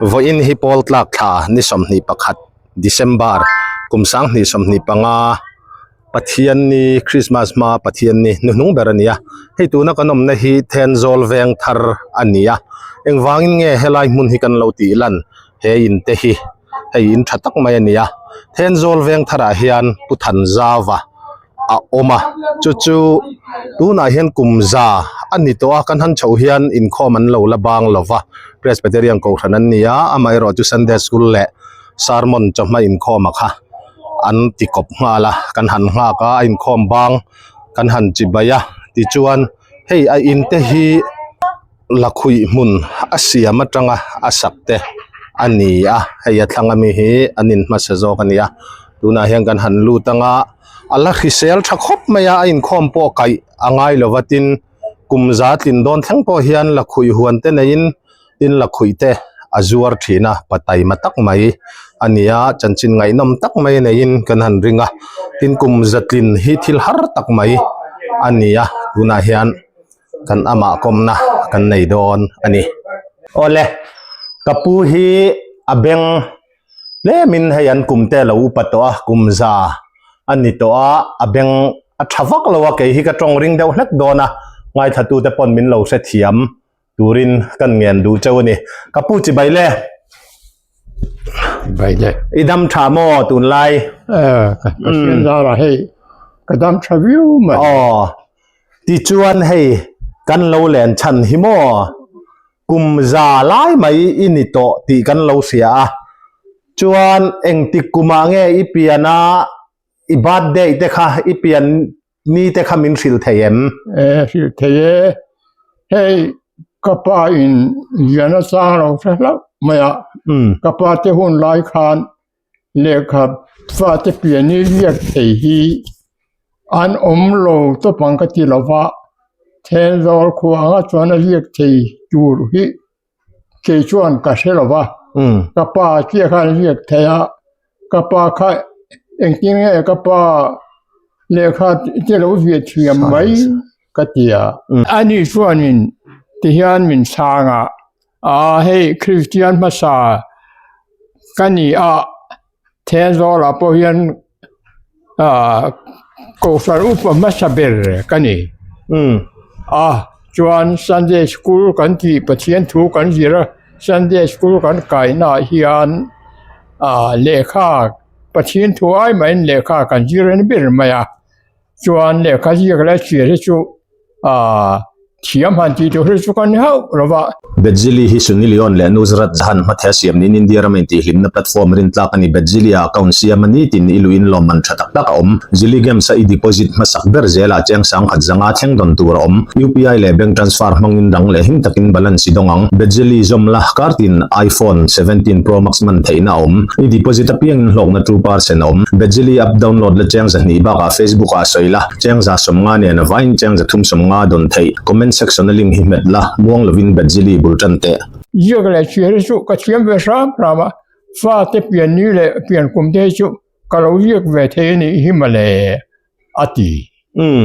Vawiin hi pawl tlak thla ni 21 December kum 2025 Pathianni Christmas hma Pathianni hnuhnung ber a ni a, hei tuna kan awmna hi Thenzawl veng thar a ni a, engvangin nge helai hmun hi kan lo tih lan he in te hi hei in tha tak mai a ni a, Thenzawl veng tharah hian Pu Thanzauva a awm a chu chu tunah hian kum za a ni tawh a kan han chhoh hian inkhawm an lo la bang lo va Presbyterian kohhran an ni a amaherawh chu Sunday school leh sermon chawhma inkhawm a kha an ti kawp nghal a kan han nghak a a inkhawm bang kan han chibai a tichuan hei a in te hi. Lakhuih hmun a siam atanga a sak te a ni a hei a thlang ami hi an in hmasa zawk a ni a tunah hian kan han lut anga a la hrisel tha khawp mai a a inkhawm pawh kaih a ngai lo va tin kum za tlin dawn thleng pawh hian lakhuih huan te neiin tin lakhuih te a zuar thin a pa taima tak mai a ni a chanchin ngaihnawm tak mai neiin kan han ring a tin kum za tlin hi thil har tak mai a ni a tunah hian. kan amah kawmna kan nei dawn a ni. Awle, ka pu hi a beng tlemin hei an kum te a lo upa tawh a, kum za a ni tawh a, a beng a tha vak lo a, kei hi ka tawng ring deuh hlek dawn a, ngaithlatute pawn min lo hrethiam turin kan ngen duh cheu a ni. Ka pu chibai le. Bai le. I dam tha maw tunlai? Eh, ka hriat zara hei ka dam tha viau mai. Aw, Tichuan hei kan lo len chhan hi maw? Kum za lai mai i ni tawh tih kan lo hria a. Chuan engtik kumah nge i pian a, i birthday te kha, i pian ni te kha min hrilh thei em? E, hrilh thei e. Hei ka pa in lian a chang lo hre hlauh mai a. Ka pa te hun lai khan Lehkha fate pian i riak thei hi an awm lo tawp ang ka ti lo va, Thenzawl khua anga chuan a riak thei tur hi kei chuan ka hre lo va, ka pa chiah khan a riak thei a, ka pa kha engtin nge ka pa lehkha te lo viah thiam mai ka ti a. Ani chuanin tihian min chhang a. Aa hei Kristian hmasa ka ni a, Thenzawl-ah pawh hian aa Kohhran upa hmasa ber ka ni. A chuan Sunday school kan tih Pathian thu kan zir a, Sunday school kan kaihnaah hian aa lehkha Pathian thu ai mahin lehkha kan zir a ni ber mai a. Chuan lehkha ziak leh chhiar hi chu aaa thiam han tih tur hi chu kan ni hauh lo va. Bedzili hi Sunny Leone leh Nusrat Jahan hmatheh siam niin India rama intihhlimna platform rintlak a ni. Bedzili ah account siam a ni tin i luhin lawmman tha tak tak a awm. Zili Games a i deposit hmasak ber zelah cheng sangkhat zanga thleng dawn tur a awm. UPI leh bank transfer hmangin dang leh him takin balance i dawng ang. Bedzili zawm la kartin iPhone 17 Pro Max man theihna a awm. I deposit apiangin hlawkna 2% a awm. Bedzili app download la cheng zahnih bakah Facebook ah sawi la. Cheng za sawmnga nen a vaiin cheng za thum sawmnga dawn theih. Comment section a link hi hmet la, muang lovin Badzili bul tan teh. Ziak leh chhiar hi chu ka thiam ve hram hram a, fate pian ni leh pian kum te hi chu ka lo ziak ve thei a nih hi mawle a ti. Umm.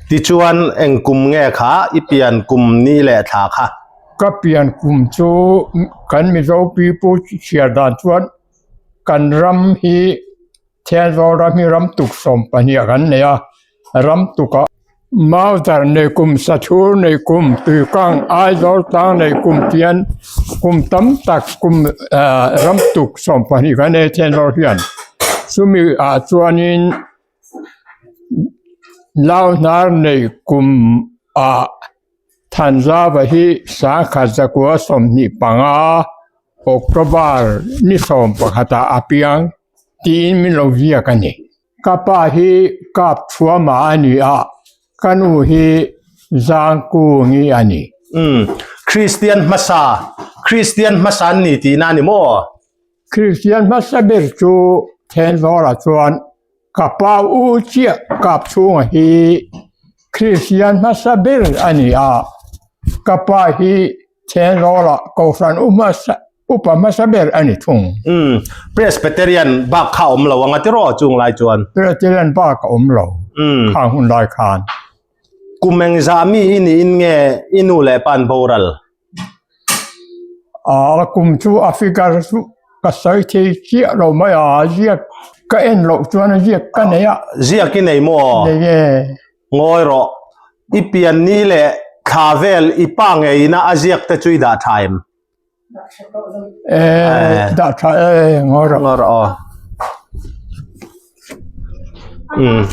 Tichuan eng kum nge kha i pian kum ni leh thla kha? Ka pian kum chu kan Mizo pipu chhiar dan chuan kan ram hi Thianzawl ram hi ram tuk 12 kan nei a, ram tukah Mautar nei kum, Sathur nei kum, Tuikang, Aizawl tlang nei kum tian kum tam tak kum ram tuk 12 kan nei Thianzawl hian. Chumi ah chuanin Nauhnar nei kum ah Thanzava hi 1925 October ni 11 ah a piang tiin min lo ziak a ni. Ka pa hi kap chhuama a ni a, ka nu hi Zangkungi a ni. Umm, Kristian hmasa, Kristian hmasa an ni tihna a ni maw? Kristian hmasa ber chu Thenzawl-ah chuan ka pa u chiah kap chhunga hi Kristian hmasa ber a ni a, ka pa hi Thenzawl-ah Kohhran u hmasa upa hmasa ber a ni thung. Umm, Presbyterian bak kha awm lo anga tiraw chung lai chuan? Presbyterian bak a awm lo khang hun lai khan. Kum engzah mi i niin nge i nu leh pa an boral? A kum chu a figure chu ka sawi thei chiah lo mai a, a ziak ka en loh chuan a ziak ka nei a. Ziak i nei maw? Nei e. Ngawi rawh, i pian ni leh thla vel i pa ngeiin a a ziak te chu i dah tha em? E, dah tha e, ngawi rawh. Ngawi rawh aw. Um.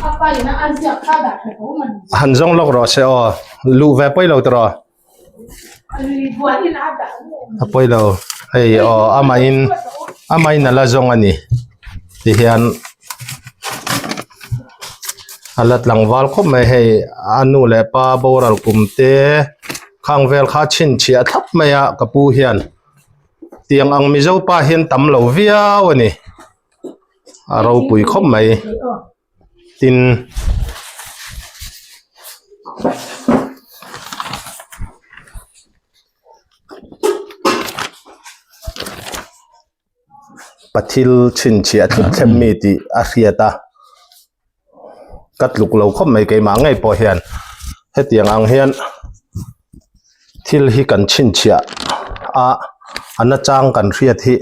Han zawng lawk rawh se aw, luh ve pawi lo tawh rawh. A pawi lo hei aw amahin amahin a la zawng a ni tihian a la tlangval khawp mai hei a nu leh pa boral kum te khang vel kha chhinchhiah thlap mai a ka pu hian tiang ang mizo pa hian tam lo viau a ni a ropui khawp mai. Tin, pathil chhinchhiah thlep thlep mi tih a hriat a, ka tluk lo khawp mai keimah ngei pawh hian hetiang ang hian thil hi kan chhinchhiah a, a nachang kan hriat hi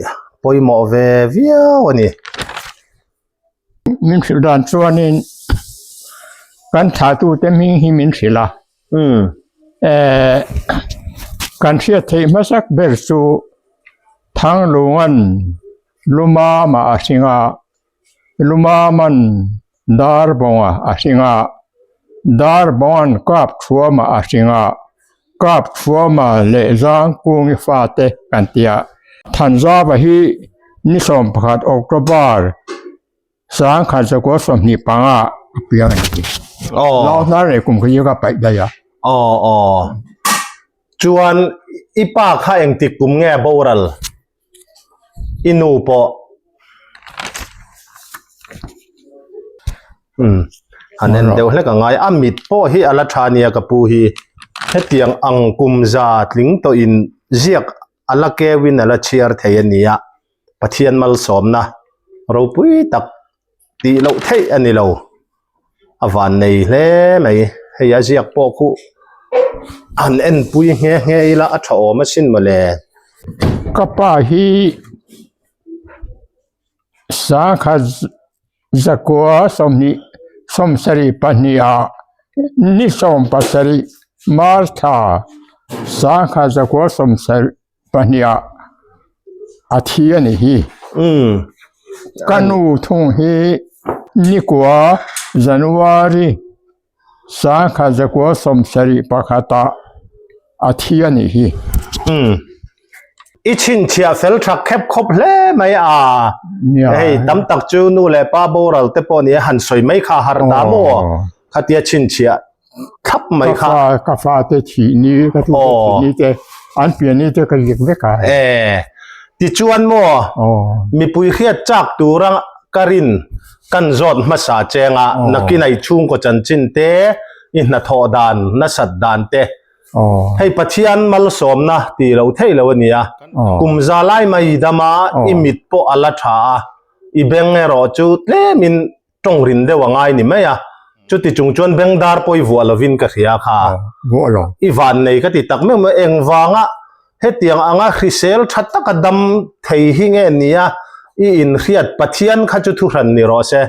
pawimawh ve viau a ni. Min hrilh dan chuanin kan thlahtute hming hi min hrilh a, eh kan hriat theih hmasak ber chu Thanglunga'n Lumama a hring a, Lumama'n Darbawnga a hring a, Darbawnga'n Kapthuama a hring a, Kapthuama leh Zangkungi fate kan ti a. Thanzava hi ni 11 October 1925 a piang a ni. Aw. Lau hnar leh kum kha hi ka paih daih a. Aw aw. Chuan i pa kha engtik kum nge boral? I nu pawh. Umm han en deuh hlek a ngai a mit pawh hi a la tha nia ka pu hi hetiang ang kum za tling tawhin ziak a la keuin a la chhiar thei a nia Pathian malsawmna ropui tak tih loh theih a ni lo a van nei hle mai hei a ziak pawh khu han en pui nghe nghe ila a tha awm asin mawle. Ka pa hi sangkhat zakua sawmhnih sawmsarih pahniha ni 17 March thla sangkhat zakua sawmsarih pahniha a thi a ni hi. Ka nu thung hi nikua January Sangkhat zakua 71 ah a thi a nih hi. Umm. I chhinchhiah fel tha khep khawp hle mai a. Hei tam tak chu nu leh pa boral te pawh nia han sawi mai kha a har ta maw? Khatia chhinchhiah thlap mai kha. Ka fa ka fa te thih ni ka tu te thih ni te an pian ni te ka zik vek a. E. Tichuan maw mipui hriat chak tura ka rin Kan zawt hmasa chenga nakin ai chhungkaw chanchin te, i hnathawh dan, nasat dan te. Hei Pathian malsawmna tih lo theih lo a nia. Kum za lai mai i dam a, i mit pawh a la tha a, i beng erawh chu tlemin tawng rin deuh a ngai ni mai a. Chuti chung chuan beng dar pawh i vuah lovin ka hria kha. I van nei ka ti tak meuh meuh engvanga Hetiang anga hrisel tha taka dam thei hi nge nia i inhriat Pathian kha chu thuhran ni rawh se.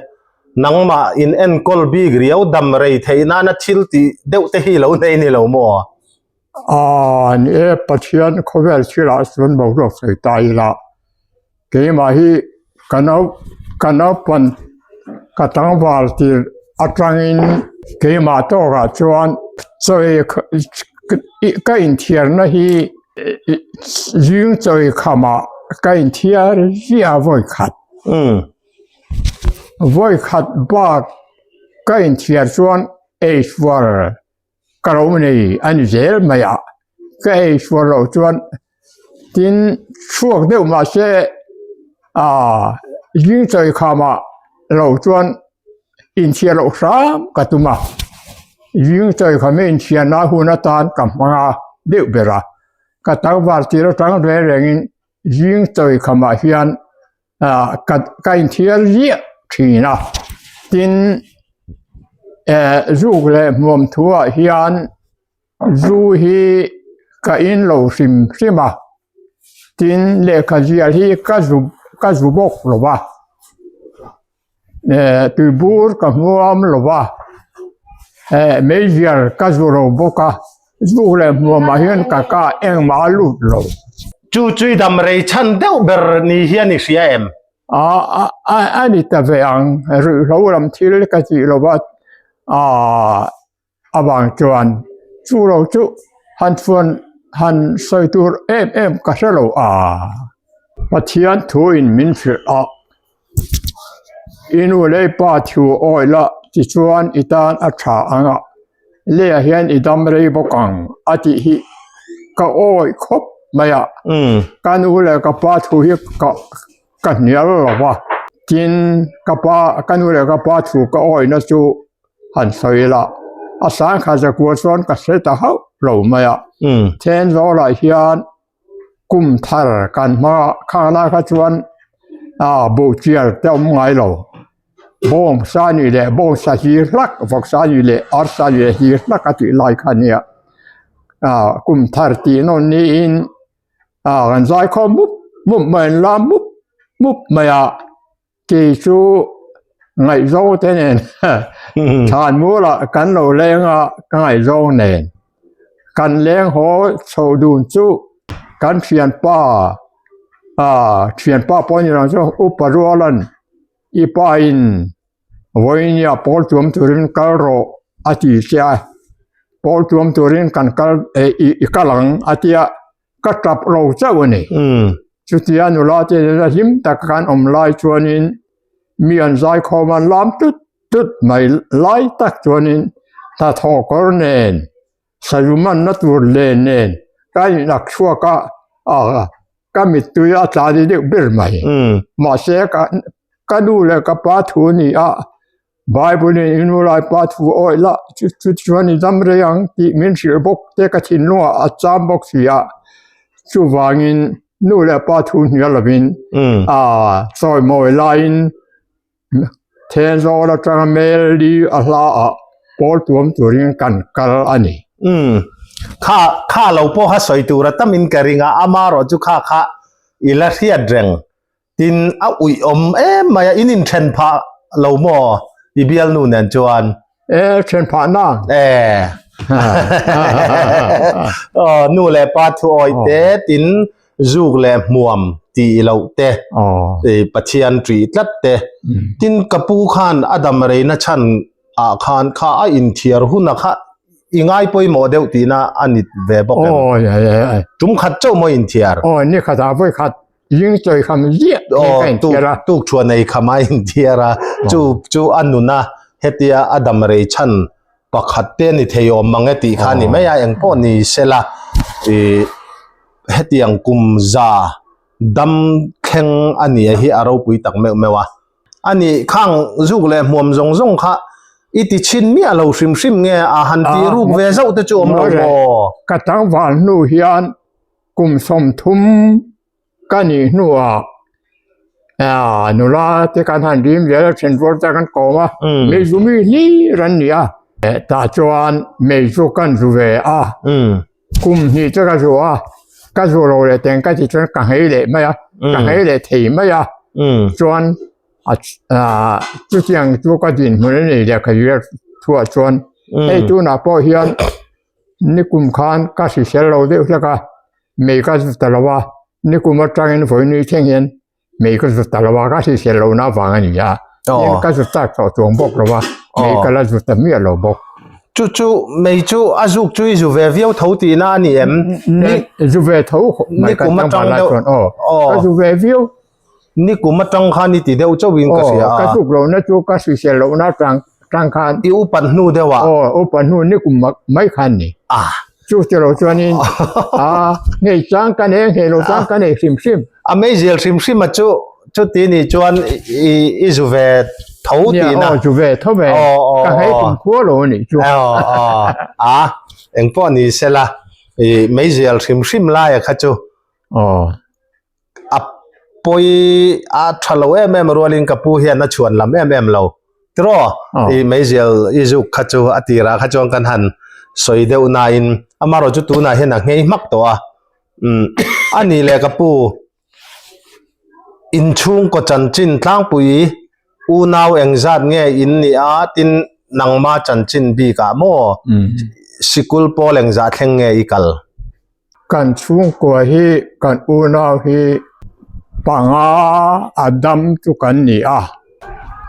Nangmah in enkawl bik riau dam rei theih nana thil tih deuh te hi lo nei ni lo maw? Aaa ni e, Pathian khawvel thilah chuan boruak sawi ta ila keimah hi ka nau ka naupan ka tlangval tir atangin keimah tawkah chuan chawi ka inthiarna hi zing chawi khamah ka inthiar ziah a vawi khat vawi khat bak ka inthiar chuan eisual ka lo nei a ni zel mai a ka ei sual loh chuan tin chhuak deuh mahse ah zing chawi khamah lo chuan inchhiar loh hram ka tum a zing chawi kham hi inchhiarna hun atan ka hmang a deuh ber a ka tlangval tir atang reng rengin zing chawi khamah hian. ah ka ka inthiar ziah thin a tin eh zuk leh hmuam thu ah hian zu hi ka in lo hrim hrim a. Tin, lehkha zial hi ka zu ka zu bawk lo va, eh tuibur ka hmuam lo va, eh meizial ka zu lo bawk a, zuk leh hmuamah hian ka ka engmah a lut lo. Chu chui dam rei chhan deuh ber ni hian i hria em? A a a ni ta ve ang, ruihhlo lam thil ka tih lo va, ah. Avang chuan chu lo chu han chhuan han sawi tur em em ka hre lo a. Pathian thu in min hrilh a, I nu leh i pa thu awi la tichuan i tan a tha ang a, leiah hian i dam rei bawk ang a tih hi ka awi khawp mai a. Ka nu leh ka pa thu hi ka ka hnial lo va, tin ka pa ka nu leh ka pa thu ka awina chu han sawi ila a sangkhat zakua chuan ka hre ta hauh lo mai a Thenzawl-ah hian kum thar kan hmang a khang lai kha chuan ah buhchiar te awm ngai lo bawng sa nih leh bawng sa hlir hlak vawk sa nih leh arsa nih leh hlir hlak a tih lai kha ania ah kum thar tih nawn niin. Ah kan zai khawm mup mup mai an lam mup mup mai a kei chu ngaihzawng te nen thlan mulah kan lo leng a ka ngaihzawng nen kan leng haw chho dun chu kan thianpa ah thianpa pawh a ni lo chu upa rualan i pa in Vawinia pawl tuam turin kal rawh a ti che a, pawl tuam turin kan kal eh i kal ang a tia ka tap ro chauh a ni. Chutia nula te nena hlim tak kan awm lai chuanin mi an zaikhawm an lam tut tut mai lai tak chuanin hnathawh kawr nen sazu manna tur len nen ka inlak chhuak a, ka mittui a tla ni deuh ber mai. Mahse ka ka nu leh ka pa thu a ni a, Bible in i nu lai pa thu awih lah chu chu chuan i dam rei ang tih min hrilh bawk te ka thinlungah a cham bawk si a, chuvangin nu leh pa thu hnial lovin aa chawimawi laiin Thenzawl atanga mel li a hla ah pawl tuam turin kan kal a ni. Umm. Kha kha lo pawh kha sawi tur a tamin ka ring a, ama erawh chu kha kha i la hriat reng. Tin, a uih awm em mai a, in inthen phah lo maw i bialnu nen chuan? E, then phah na. E. Aw, nu leh pa thu awih te, tin zuk leh hmuam tih loh te, Pathian ṭih tlat te. Tin, ka pu khan a dam reina chhan ah khan kha a inthiar huna kha i ngai pawimawh deuh tihna a ni ve bawk em? Tum khat chauh maw inthiar? Aw, ni khatah vawi khat Ying chawi kham ziah hi ka inthiar a. Tuk thuan ei kham a inthiar a. Chu chu a nun a hetia a dam rei chhan pakhat te ni thei awm mang e tih kha a ni mai a, eng pawh ni sela ih hetiang kum za dam thleng a nia hi a ropui tak meuh meuh a. A nih khang zuk leh hmuam zawng zawng kha i ti chhin miah lo hrim hrim nge a han tih ruk ve zauh te chu awm lo maw? Ka tlangval hnu hian kum 30 ka nih hnuah ah nula te kan han rim zel a then rual te kan kawm a meizu mi hlir an ni a tah chuan meizu kan zu ve a kum hnih te ka zu a ka zu lo leh teng ka ti chuan ka nghei leh mai a ka nghei leh thei mai a chuan ah chutiang chu ka dinhmun a nei leh ka riak thuah chuan hei tunah pawh hian Nikum khan ka hrisel lo deuh hlek a, mei ka zu ta lo a, nikum atangin vawi thleng hian mei ka zu ta lo a, ka hrisel lohna avang a ni a, tin ka zu tak tawh chuang bawk lo a, mei ka la zu ta miah lo bawk. Chu chu mei chu a zuk chu i zu ve viau tho tihna a ni em? Zu ve tho mai ka tlangval lai chuan aw, ka zu ve viau. Nikum atang khan i ti deuh chauhin ka hria a. Aw, ka tluk lohna chu ka hrisel lohna atang tang khan. I upat hnu deuh ah. Aw, upat hnu nikum mai khan ni. Ah. Chu ti lo chuanin a ngei chang ka nei a, ngei lo chang ka nei hrim hrim. A meizial hrim hrim a chu chuti nih chuan i i zu ve tho tihna. Aw, zu ve tho ve. Ka ngei tum khua lo a nih chu. Aw, aw. A, engpawh ni sela i meizial hrim hrim laia kha chu. Aw. A pawi a tha lo em em rualin ka pu hian a chhuan lam em em lo tiraw i meizial i zuk kha chu a tirah kha chuan kan han sawi deuh nain amaherawhchu tunah hian a nghei hmak tawh a. Umm a nih leh ka pu inchhungkaw chanchin tlangpui unau engzat nge in nih a tin nangma chanchin bikah maw sikul pawl engzah thleng nge i kal? Kan chhungkua hi kan unau hi panga a dam chu kan ni a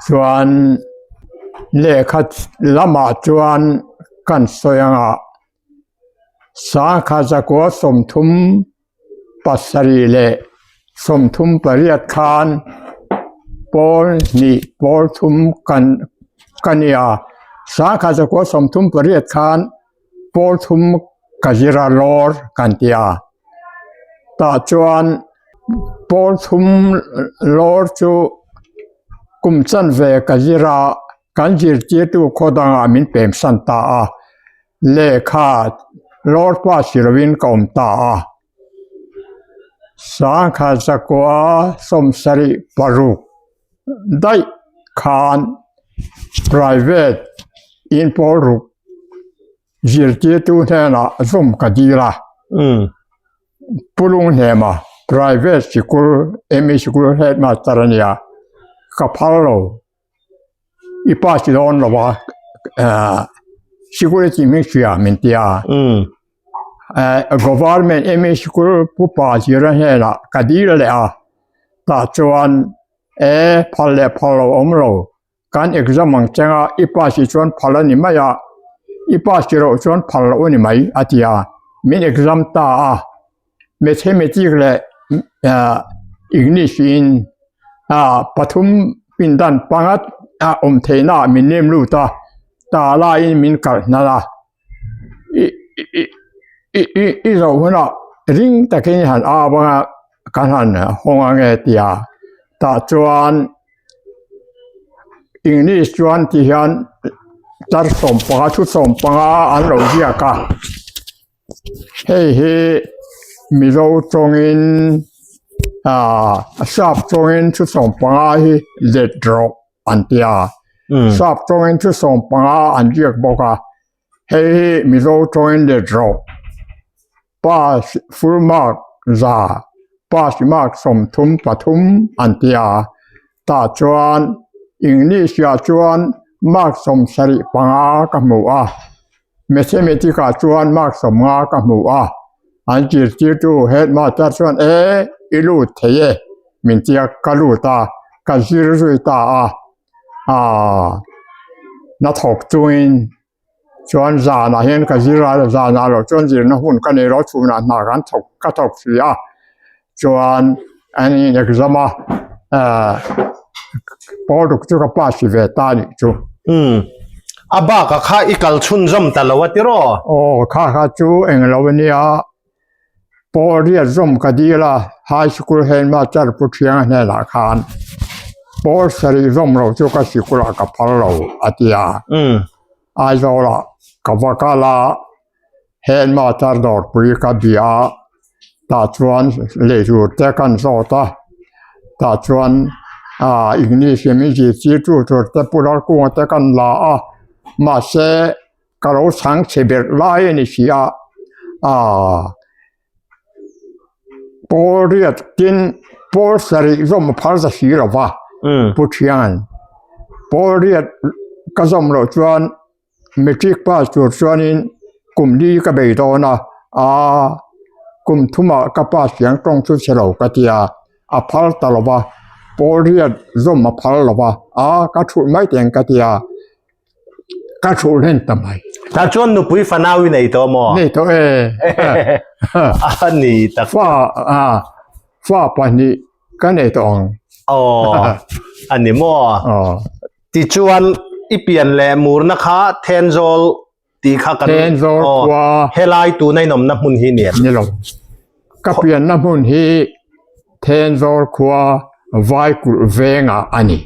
chuan lehkha lamah chuan kan sawi ang a. Sangha zakua 37 leh 38 khan pawl hnih pawl thum kan ka ni a, sangha zakua 38 khan pawl thum ka zir a lawr kan ti a, tah chuan pawl thum lawr chu kum chanve ka zir a, kan zirtirtu khaw dangah min pemsan ta a. Lehkha lawr pa si lovin ka awm ta a, sangha zakua 76 daih khan private in pawl ruk zirtirtu hnenah zawm ka dil a, Pu Lunghnema private sikul ME sikul headmaster a nia, ka phal lo. I pass dawn lo a eh security hming hria min ti a eh government MA sikul pupa zira hnenah ka dil leh a tah chuan eh phal leh phal lo awm lo kan exam ang cheng a i pass hi chuan phal a ni mai a i pass loh chuan phal loh a ni mai a ti a min exam ta a. Mathematics leh English in pathum pindan pangat a awm theihna ah min nem lut a, ta laiin min kalh hnal a, i zoh hunah ring takin han au ang a, kan han hawng ang e tia tah chuan English chuan ti hian tar 15 thu 15 an lo ziak a. Hei hi Mizo tawngin ah sap tawngin thu 15 hi let rawh an ti a sap tawngin thu 15 an ziak bawk a hei hi Mizo tawngin let rawh pass full mark za pass mark 33 an ti a tah chuan English ah chuan mark 75 ka hmu a. Mathematics ah chuan mark 50 ka hmu a, an zirtirtu headmaster chuan e i lut thei e min tia ka lut a, ka zir zui ta a, aaa hnathawk chungin chuan zanah hian ka zir a, zanah loh chuan zirna hun ka nei lo chhunah hna kan thawk ka thawk si a, chuan an in exam a eh pawl ruk chu ka pass ve ta anih chu. Umm a bak a kha i kal chhunzawm ta lo a tiraw? Aw kha kha chu eng lo ania pawl riat zawm ka dil a high school headmaster pu Thianga hnenah khan pawl sarih zawm lo chu ka sikul ah ka phal lo a ti a Aizawl ah ka va kal a. Headmaster dawrpui ka bia a, tah chuan lehtur te kan zawt a, tah chuan ah English in min zirtirtu tur te Pu Lalkunga te kan la a, mahse ka lo chhang chhe ber lai a ni si a, ah pawl riat tin pawl sarih zawm a phar za si lo va, Pu Thianga'n pawl riat ka zawm loh chuan. Matric pass tur chuanin kum li ka bei dawn a, aa kum thumah ka pass chiang tawng chu chhe lo ka ti a, a phal ta lo va, pawl riat zawm a phal lo va, aa ka thulh mai teng ka ti a, ka thulh hlen ta mai. Tah chuan nupui fanau i nei tawh maw? Nei tawh e. A ni tak. Fa aa fa pahnih ka nei tawh ang. Aw a ni maw? Aw. Tichuan i pian leh murna kha Thenzawl tih kha kan Thenzawl khua helai tuna in awmna hmun hi ni em? Ni lo. Ka pianna hmun hi Thenzawl khua Vaikulh vengah a ni.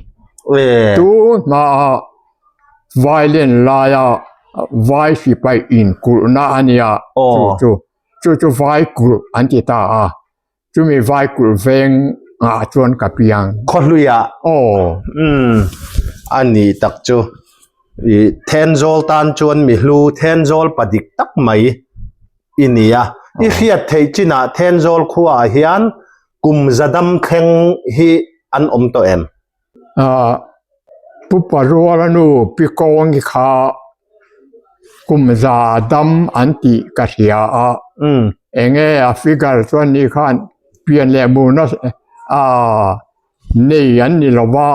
Tunhmaah Vailen laia Vai sipai inkulhna a nia chu chu chu chu Vaikulh an ti ta a. Chumi vai kulh veng ah chuan ka piang. Khawhluiah. Aw. Umm a ni tak chu. I Thenzawl tan chuan mi hlu Thenzawl pa dik tak mai i ni a. I hriat theih chinah Thenzawl khuaah hian kum za dam thleng hi an awm tawh em? Pu Paruala nu Pi Kawngi kha kum za dam an tih ka hria a, enge a figure chuan ni khan pian leh murna nei an ni lo va,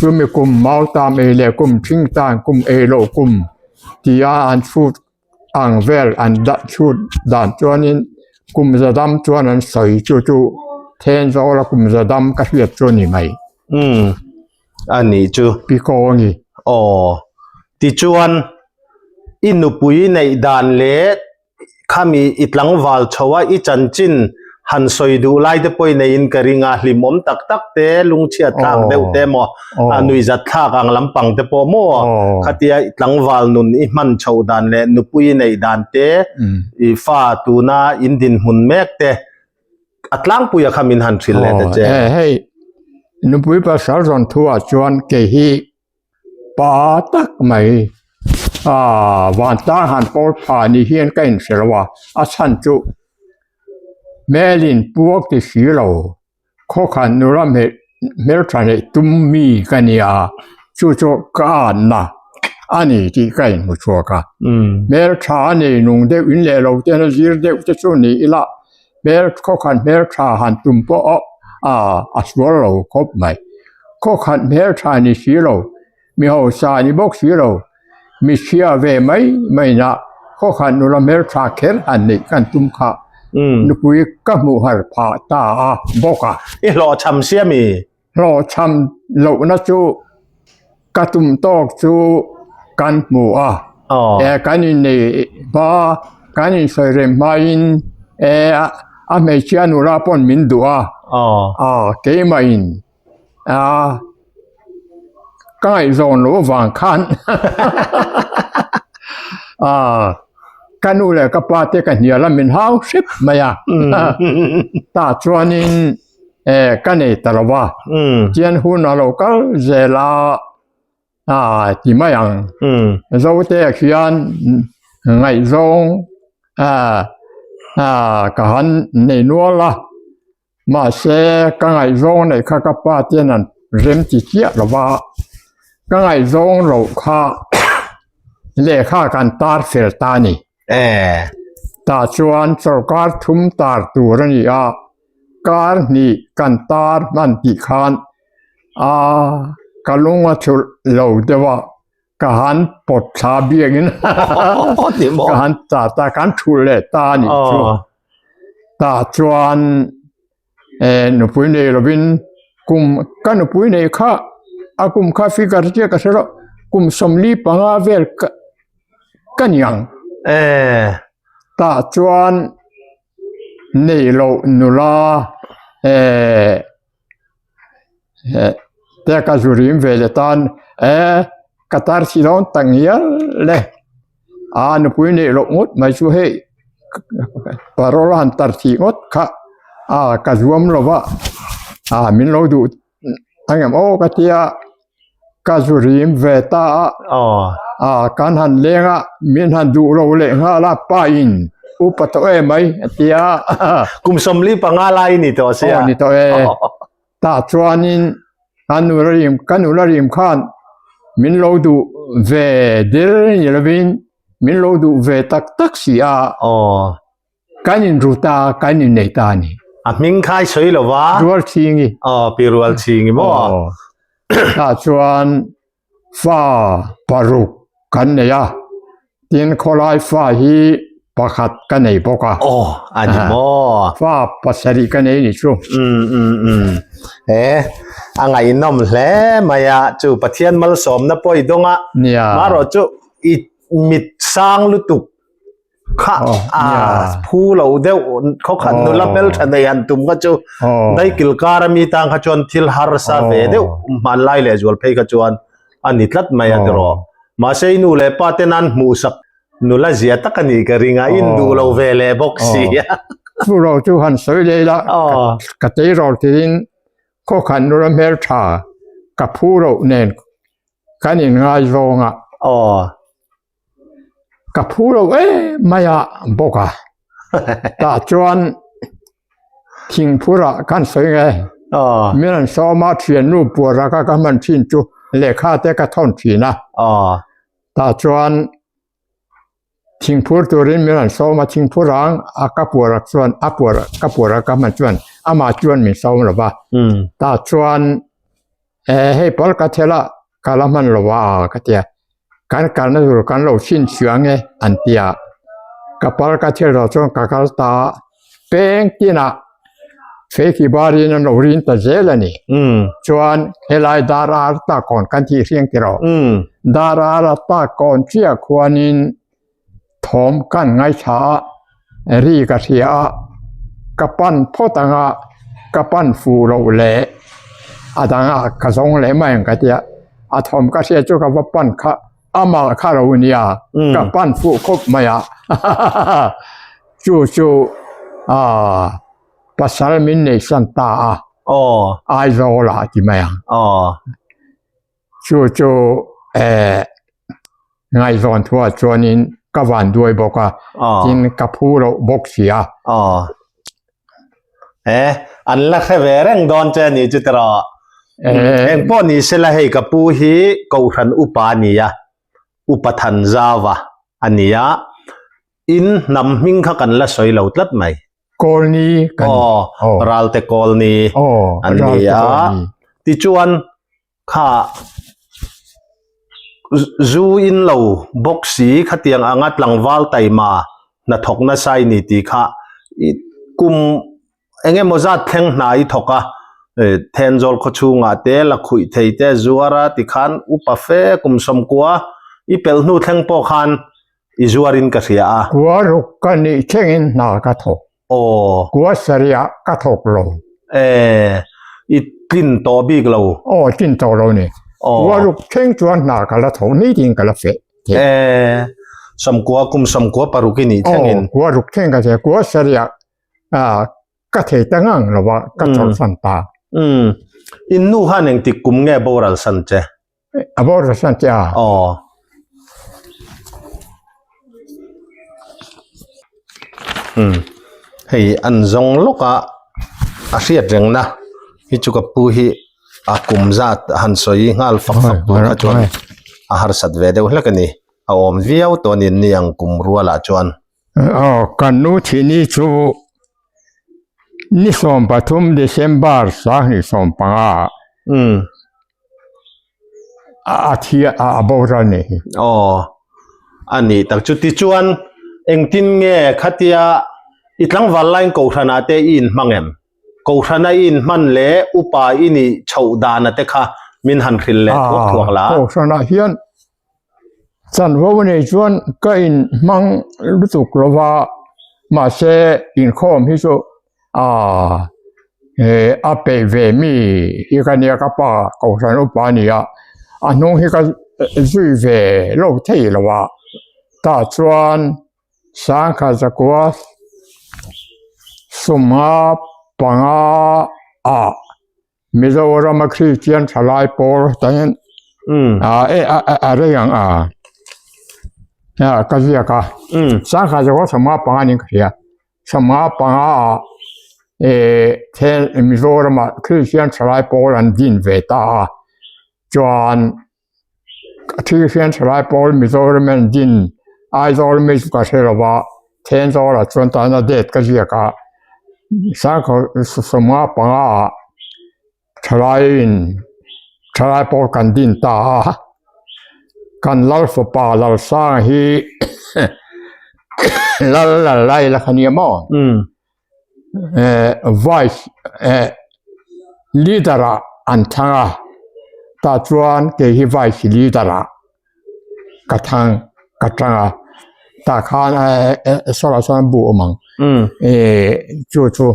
chumi kum mautam ei leh kum thingtan kum ei loh kum tia an chhut ang vel an dah chhut dan chuanin kum za dam chuan an sawi chu chu then zawla kum za dam ka hriat chu a ni mai. Umm a nih chu. Pi Kawngi. Aw tichuan i nupui neih dan leh Khami i tlangval chho a, i chanchin han sawi duh lai te pawh i neiin ka ring a, hlimawm tak tak te, lungchhiat thlak deuh te emaw, a nuihzat thlak ang lampang te pawh maw, khatia i tlangval nun i hman chhoh dan leh nupui i neih dan te, i fa tuna in dinhmun mek te, a tlangpuia kha min han hrilh leh ta che. Hei, nupui pasal rawn thuah chuan kei hi Pa tak mai ah vantlang han pawl pha ni hian ka inhre lo a, a chhan chu hmelin puak ti si lo khawkhan nula hmeltha neih tum mi ka nia chu chu ka anna a ni tih ka inhmu chhuak a, hmeltha a nei nung deuh in leh lo ten a zir deuh te chu ni ila hmel khawkhan hmeltha han tum pawh ah a sual lo khawp mai khawkhan hmeltha ni si lo mi hausa ni bawk si lo mi chhia ve mai mai na khawkhan nula hmeltha kher han neih kan tum kha nupui ka hmuh har phah ta a bawk a. I hlawhchham sia mi? Hlawhchham lohna chu ka tum tawk chu kan hmu a, e kan innei hma kan insawi rem hmain e a hmeichhia nula pawn min duh a, keimahin a ka ngaihzawn loh avang khan ka nu leh ka pa te ka hnial a min hau hrep mai a, tah chuanin. eh ka nei ta lo va chian hun a lo kal zel a ah ti mai ang zote ah khian ngaihzawng ah ah ka han nei nual a mahse ka ngaihzawng neih kha ka pa te hian an rem ti chiah lo va ka ngaihzawng loh kha lehkha kan tar fel ta a ni. Eh. Tah chuan sorkar thum tar tur a ni a, kar hnih kan tar hman tih khan a ka lung a chulh lo deuh a, ka han pawt thla biakin ka han ta ta kan thulh leh ta a nih chu. Tah chuan eh nupui nei lovin kum ka nupui nei kha a kum kha figure chiah ka hre lo kum 45 vel ka ka ni ang. Eh. Tah chuan nei loh nula eh te ka zu rim ve leh tan eh ka tar si dawn tak ngial le a nupui neih loh ngawt mai chu hei parol a han tar thih ngawt kha a ka zuam lo va a min lo duh engem aw ka tia ka zu rim ve ta a a kan han leng a min han duh lo leh nghal a pa in upa tawh em mai a tia kum 45 lai ni tawh sia ni tawh e tah chuanin kan nula rim ka nula rim khan min lo duh ve der ni lovin min lo duh ve tak tak si a Kan inru ta, kan innei ta a ni. A hming kha i sawi lo va. Rualchhingi. Aw, Pi Rualchhingi maw? Aw. Tah chuan fa paruk kan nei a, tin khawlai fa hi pakhat ka nei bawk a. Aw, a ni maw? Fa pasarih ka nei ni chu. Um, um, um. E, a ngaihnawm hle mai a, chu Pathian malsawmna pawh i dawng a. Nia. Marawh chu i mit sang lutuk kha a phu lo deuh khaw khat nula hmeltha nei han tum kha chu daikil kar ami tang kha chuan thil harsa ve deuh hmanlai leh zual phei kha chuan a ni tlat mai a tiraw mahse i nu leh pa ten an hmuh sak nula zia tak a nih ka ring a in duh lo ve leh bawk si a chu lo chu han sawi leh ila ka tleirawl tiin khaw khat nula hmeltha ka phu loh nen kan inngaizawng a. Ka phu lo em mai a bawk a. Tah chuan thingphurah khan sawi nge min an sawm a thiannu puara kha ka hman thin chu lehkha te ka thawn thin a. Tah chuan thingphur turin min an sawm a thingphur ang a ka puara chuan a puara ka puara ka hman chuan amah chuan min sawm lo va. Tah chuan hei pal ka thel a ka la hman lo a ka ti a. Kan kalna tur kan lo chhinchhiah ange an ti a, ka pal ka thil rawh chuan ka kal ta a, peng tinah feiki barin an lo rin ta zel a ni. Chuan helai dar ar ta kawn kan tih hriang ti rawh. Dar ar a ta kawn chiah khuanin thawm kan ngaithla a, ri ka hria a, ka pan phawt ang a, ka pan fuh loh leh a dangah ka zawng leh mai ang ka tia, a thawm ka hria chu ka va pan kha amah kha lo nia ka pan fuh khawp mai a chu chu aaa pasal min nei san ta a Aizawl ah ti mai ang. Chu chu eh ngaihzawn thuah chuanin ka van duai bawk a, tin ka phu loh bawk si a. Aw. Eh, an la hre ve reng dawn che a ni chu tiraw. Eng pawh ni se la hei ka pu hi Kohhran upa a ni a, Upa Thanzauva a ni a, in hnam hming kha kan la sawi lo tlat mai. Kawlni kan Aw, Ralte Kawlni an ni a, tichuan kha zu in lo bawk si khatiang anga tlangval taima hnathawk nasa i ni tih kha kum eng emaw zat thleng hna i thawk a Thenzawl khaw chhungah te la khuih thei te zuar a tikhan upa fe kum sawmkua i pelh hnu thleng pawh khan i zuarin ka hria a. Kua ruk ka nih thlengin hna ka thawk. Aw. Kua sarih ka thawk lo. E, i tlin tawh bik lo. Aw, tlin tawh lo ni. Aw. Kua ruk thleng chuan hna ka la thawk nitin ka la feh thei. E, sawmkua kum sawmkua paruk i nih thlengin. Aw, kua ruk thleng ka thei. Kua sarih ah ka thei ta ngang lo a, ka chawlhsan ta. Umm, in nu khan engtik kum nge boral san che? A boral san che a. Aw. Umm, hei an zawng lawk a, a hriat rengna hi chu ka pu hi a kum zat a han sawi nghal fak fak tur kha chuan a harsat ve deuh hlek a ni. A awm viau tawh a ni ni ang kum rualah chuan. Aw, kan nu thihni chu ni 13 December 2015 a thi a boral ni hi. Aw, a ni tak chu tichuan engtin nge khatia i tlangval lain kohhranah te i inhmang em? Kohhrana i inhman leh upa i nih chhoh dana te kha min han hrilh leh thuak thuak la. Kohhranah hian Chanvo nei chuan ka inhmang lutuk lo va, mahse inkhawm hi chu aaa a peih ve mi hi ka nia ka pa Kohhran upa a ni a, a hnung hi ka zui ve lo thei lo a, tah chuan Sangkha zakua sumnga panga ah. Mizoram a Kristian thalai pawl te hian a rei ang a ka ziak a sangha zawk a sawmnga panga niin ka hria sawmnga panga ah Mizoram ah Kristian thalai pawl an din ve ta a chuan Kristian thalai pawl Mizoram an din Aizawl mi chu ka hre lo va Thenzawl ah chuan tana date ka ziak a sangha sawmnga panga ah thalai in thalai pawh kan din ta a kan lal fapa Lalsanga hi lal lal lai la kha nia maw vice leader ah an thlang a tah chuan kei hi vice leader ah ka thang ka tang a tah khan sawrah sawn bu a awm ang chu chu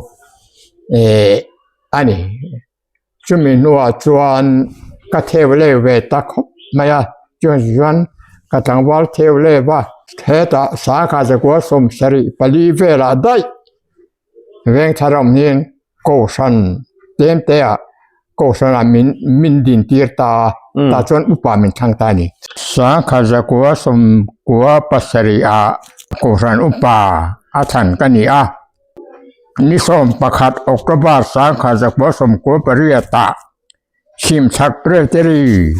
a ni. Chumi hnuah chuan ka theu leu ve ta khawp mai a, chuan chuan ka tlangval theu leu a, hetah sangha zakua 74 velah daih vengthar a awm hian kohhran tlem te ah kohhran ah min min din tir ta a, tah chuan upa min thlang ta a ni. Sangha zakua 97 ah kohhran upa. a thlan ka ni a. Ni 11 October 1998 ah Chhimchhak Presbytery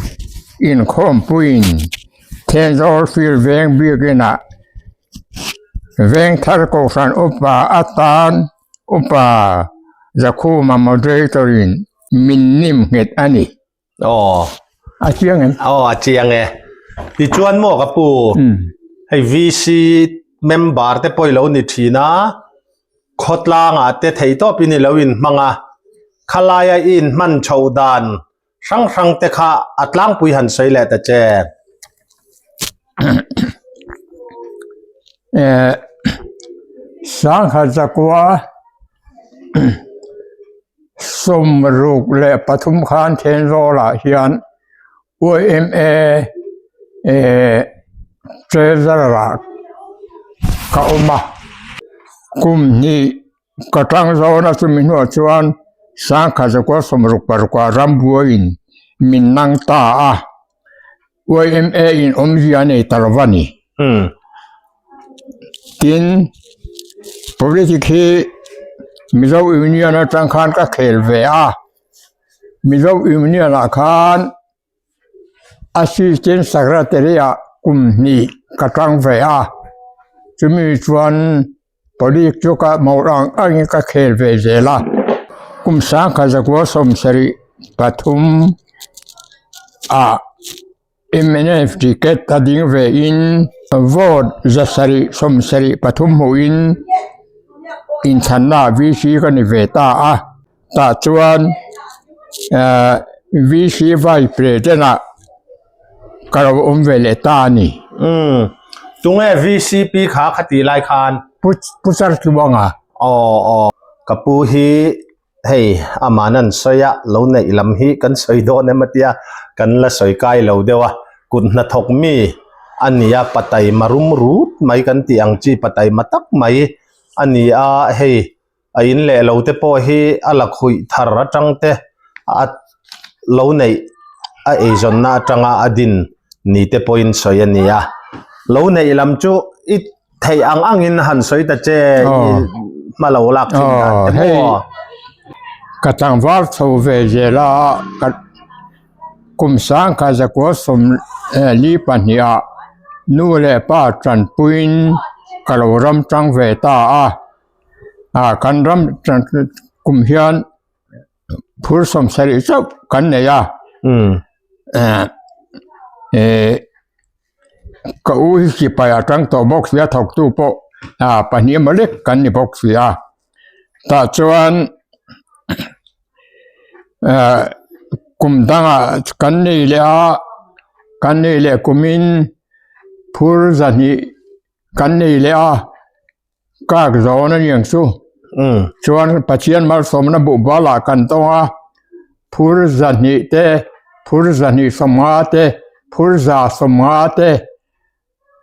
inkhawmpuiin Thenzawl Field Veng biakinah Vengthar Kohhran Upa atan Upa Zakhuma Moderator-in min nim nghet a ni. Aw. A chiang em? Aw, a chiang e. Tichuan maw ka pu, hei VC member te pawh i lo ni thin a, khawtlangah te theihtawpin i lo inhmang a, khalaia i inhman chhoh dan hrang hrang te kha a tlangpui han sawi leh ta che. Eh, Sangha Zakua 63 khan Thenzawl-ah hian yma Treasurer-ah ka awm a, kum hnih ka tang zawn a chumi hnuah chuan 1966 ah rambuaiin min nang ta a. YMA in awmzia a nei ta lo a ni. Tin, politic hi Mizo Union atang khan ka khel ve a, Mizo Union ah khan Assistant Secretary ah kum hnih ka tang ve a, chumi chuan Police chu ka mawh ang angin ka khel ve zel a, kum 1973 ah mnf ticket a ding ve in vote 773 hmuhin inthlanna VC ka ni ve ta a, tah chuan ehh VC vice president ah Ka lo awm ve leh ta a ni. Umm. Tunge VCP kha kha tih lai khan? Pu Pu Chartluanga. Aw aw. Ka pu hi hei aman an sawi a, lo neih lam hi kan sawi dawn em atia kan la sawi kai lo deuh a, kut hnathawk mi a ni a, patai ma rum rut mai kan tih ang chi patai ma tak mai a ni a, hei a in leh lo te pawh hi a la khuih thar atang te a lo neih a eizawnna atanga a din ni te pawhin sawi a ni a lo neih lam chu i theih ang angin han sawi ta che i hma lo lak thin dan te maw. Ka tlangval chho ve zel a ka kum sangkhat zakua sawm li pahnih ah nu leh pa tanpuiin ka lo ram tang ve ta a. Ah kan ram kum hian phur 70 chauh kan nei a eh eh ka u hi sipai a tang tawh bawk sia thawktu pawh ah pahnih emaw lek kan ni bawk si a tah chuan eh kum dangah kan nei leh a kan nei leh kumin phur 200 kan nei leh a. Kak zawn a niang chu. Chuan Pathian malsawmna buhbal ah kan tawng a, phur 200 te, phur 250 te, phur 150 te,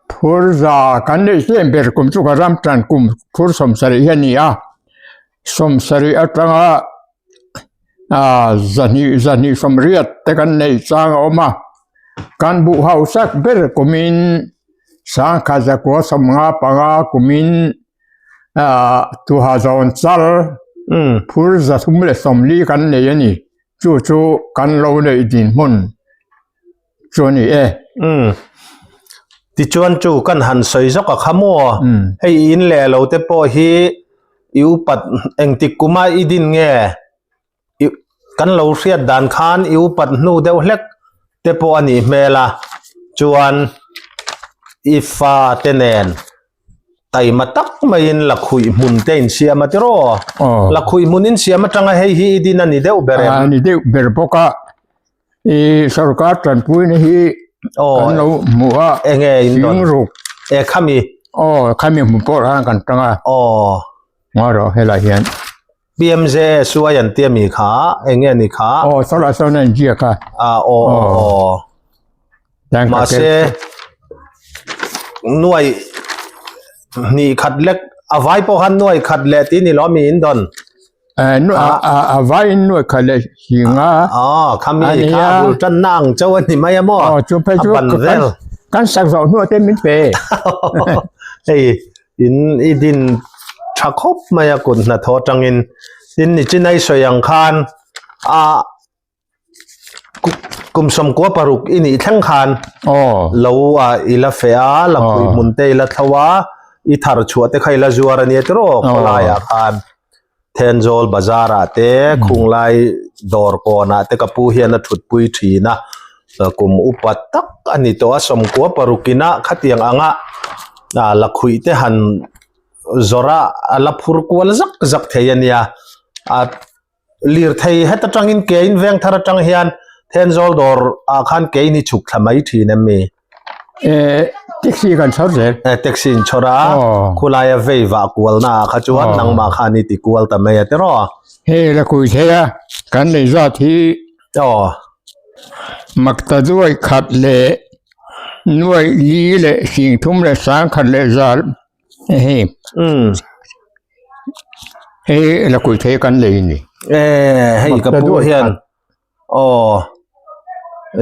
phur za kan neih hlem ber kum chu ka ram tan kum phur 70 hi a ni a, 70 atanga 200 280 te kan neih chang a awm a, kan buh hausak ber kumin 1955 kumin tuha zawn chal phur 340 kan nei a ni. Chu chu kan lo neih dinhmun chu a ni e. Tichuan chu kan han sawi zawk a kha maw? Hei in leh lo te pawh hi i upat engtik kuma i din nge? I kan lo hriat dan khan i upat hnu deuh hlek te pawh a nih hmel a, chuan i fa te nen taima tak maiin lakhuih hmun te insiam a tiraw? Lakhuih hmun insiam atanga hei hi i din a ni deuh ber em? A ni deuh ber bawk a, i sorkar tanpuina hi kan lo hmu a, enge in dawn? Singruk. E khami? Aw khami hmu pawh khan kan tang a. Aw. Ngaw rawh helai hian. PMJ suai an tia mi kha eng nge ni kha aw sawlai sawn a inziak a a aw aw mahse nuai hnih khat lek a vai pawh khan nuai khat leh tih ni lo mi in dawn a vai in nuai khat leh hing a aw khami kha bul tan na ang chauh a ni mai a maw aw chu phei chu kan sak zawh hnuah te min pe hei in i din. tha khawp mai a kut hnathawh atangin tin nichin a i sawi ang khan a kum sawmkua paruk i nih thleng khan lo a i la feh a lakhuih hmun te i la thlo a i thar chhuah te kha i la zuar a nia tiraw khawlaiah khan Thenzawl bazar ah te khunglai dawr kawnah te ka pu hian a thutpui thin a kum upa tak a ni tawh a sawmkua paruk inah khatiang anga ah lakhuih te han zawrh a a la phur kual zak zak thei a nia a lirthei heta tangin ke in veng thar atang hian Thenzawl dawr ah khan ke in hi chhuk thla mai thin em mi? Eh, taxi kan chhawr zel. Eh, taxi in chhawr a, khulai a vei vah kual na ah kha chuan nangmah khan i ti kual ta mai a tiraw? Hei la kui thei a, kan lei zat hi makta duai khat leh nuai li leh sing thum leh sang khat leh zal hei hei la kui thei kan lei a ni. Eh, hei ka pu hian Aw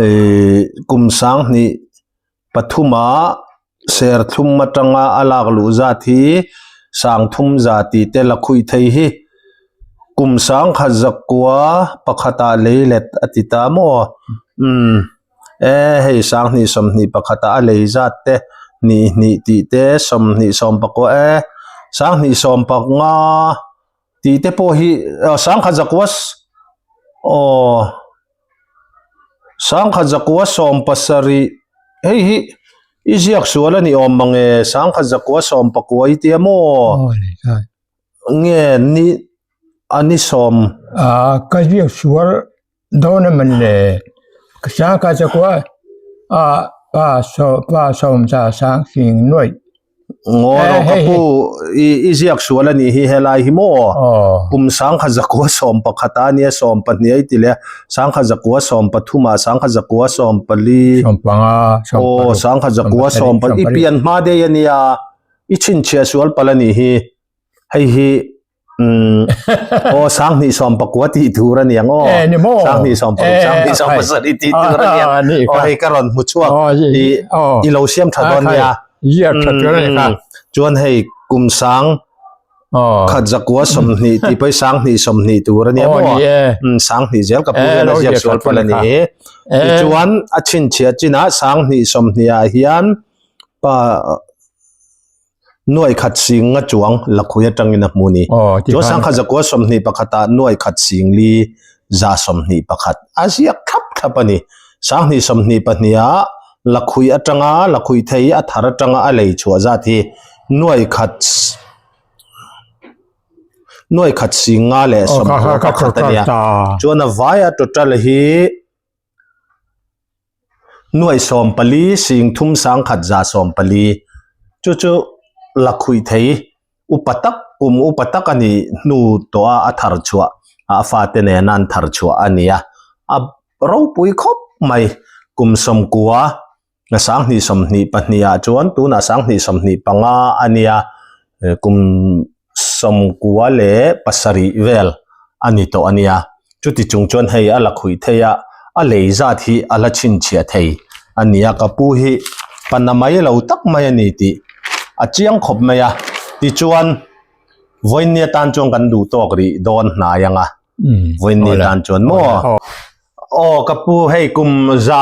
ih kum sanghnih pathuma serthlum atanga a lak luh zat hi sangthum za tih te la khuih thei hi kum sangkhat zakua pakhatah lei let a ti ta maw umm e hei sanghnih sawmhnih pakhatah a lei zat te hnih hnih tih te sawmhnih sawm pakua e sanghnih sawm paknga. Tih te pawh hi sangkhat zakua aw sangkhat zakua sawm pasarih hei hi i ziak sual a ni awm mange sangkhat zakua sawm pakua i tia maw nge ni a ni sawm ka ziak sual dawn a man le sangkhat zakua a pa sawm pa sawm za sang sing nuaih Ngaw rawh ka pu i i ziak sual a nih hi helai hi maw kum sangkhat zakua 11 a nia 12 a i ti leh a sangkhat zakua 13 ah sangkhat zakua 14 aw sangkhat zakua 10 i pian hma daih a nia i chhinchhiah sual palh a nih hi hei hi Umm aw sanghnih sawm pakua tih tur a niang aw Eh, ni maw? sanghnih sawm paruk Eh, sanghnih sawm khai. pasarih tih tur a niang Ah, ni aw kha. hei ka rawn hmu chhuak Aw, i- i aw. i lo siam tha Ah, dawn khai. nia Ziak tha tur a ni kha. Mm, chuan hei kum sang Aw. khat zakua 20 tih pawh hi sanghnih 20 tur a nia Aw, maw ni e. Mm, sanghnih zel ka pu Eh, hian a lo ziak ziak sual tha palh tur a a ni ni kha. Eh. Tichuan a chhinchhiah chinah sanghnih 20 ah hian pa Nuai khat sing nga chuang lakhui atangin a hmu ni. Chuan sangkhat zakua 21 ah nuai khat sing li za 21 a ziak thlap thlap a ni. Sanghnih 22 ah lakhui atanga lakhui thei a thar atanga a lei chhuah zat hi nuai khat nuai khat sing nga leh sawmkua pakhat a nia. Chuan a vaia total hi Nuaih 14 sing thum sangkhat za 14 chu chu lakhuih thei upa tak kum upa tak a nih hnu tawh a a thar chhuah a fate nena an thar chhuah a ni a a ropui khawp mai kum 90 sanghnih 22 ah chuan tunah sanghnih 25 a nia kum 97 vel a ni tawh a nia chuti chung chuan hei a la khuih thei a a lei zat hi a la chhinchhiah thei a ni a ka pu hi pana mai lo tak mai a ni tih a chiang khawp mai a tichuan vawiin atan chuan kan duh tawk rih dawn hnai ang a vawiin atan chuan maw aw ka pu hei kum za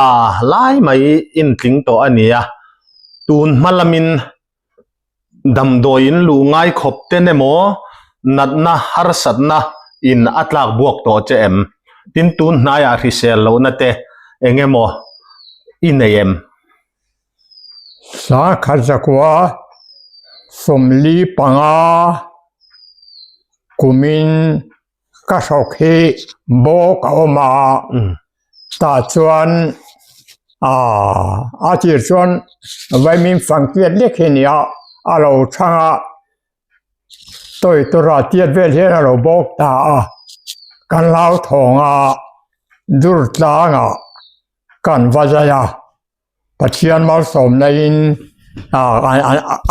lai mai intling tawh a ni a tun hma lamin Damdawi in luh ngai khawp ten emaw natna harsatna in a tlak buak tawh che em? Tin tun hnaiah hrisel lohna te eng emaw i nei em? Sangkhat zakua 45 kumin Ka hrawk hi bawk a awm a, tah chuan a tir chuan vaimin fang tiat lek hi a ni a, a lo chhang a, tawi tura tiat vel hian a lo bawk ta a, kan hlauthawng a, dur tlangah kan va zai a. Pathian malsawmna in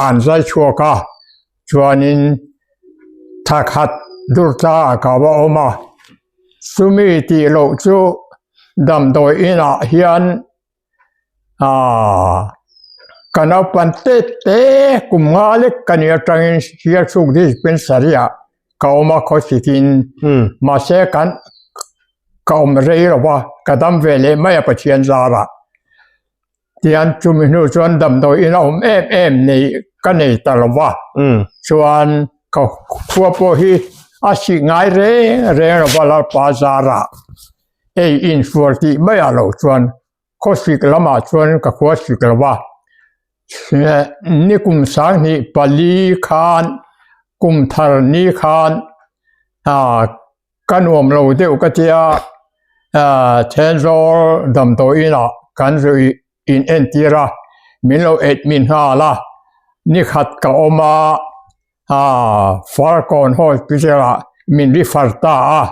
an zai chhuak a chuanin thla khat dur tla ah ka va awm a chumi tih loh chu damdawi inah hian ahh. Ka naupan te te kum nga lek ka nih atangin Sialsuk Dispensary ah ka awm a khawsikin mahse kan ka awm rei lo va, ka dam ve leh mai a Pathian zarah. Tian chumi hnu chuan damdawi in a awm em em nei ka nei ta lo va, chuan ka khua pawh hi a sih ngai reng reng lo va Lalpa zarah hei insual tih maiah loh chuan Khawsik lamah chuan ka khua sik lo va, ni kum 2004 khan kum thar ni khan ka nuam lo deuh ka tia Thenzawl damdawi inah kan zu in entir a, min lo admit nghal a, ni khat ka awm a, Farkawn Hospital ah min refer ta a,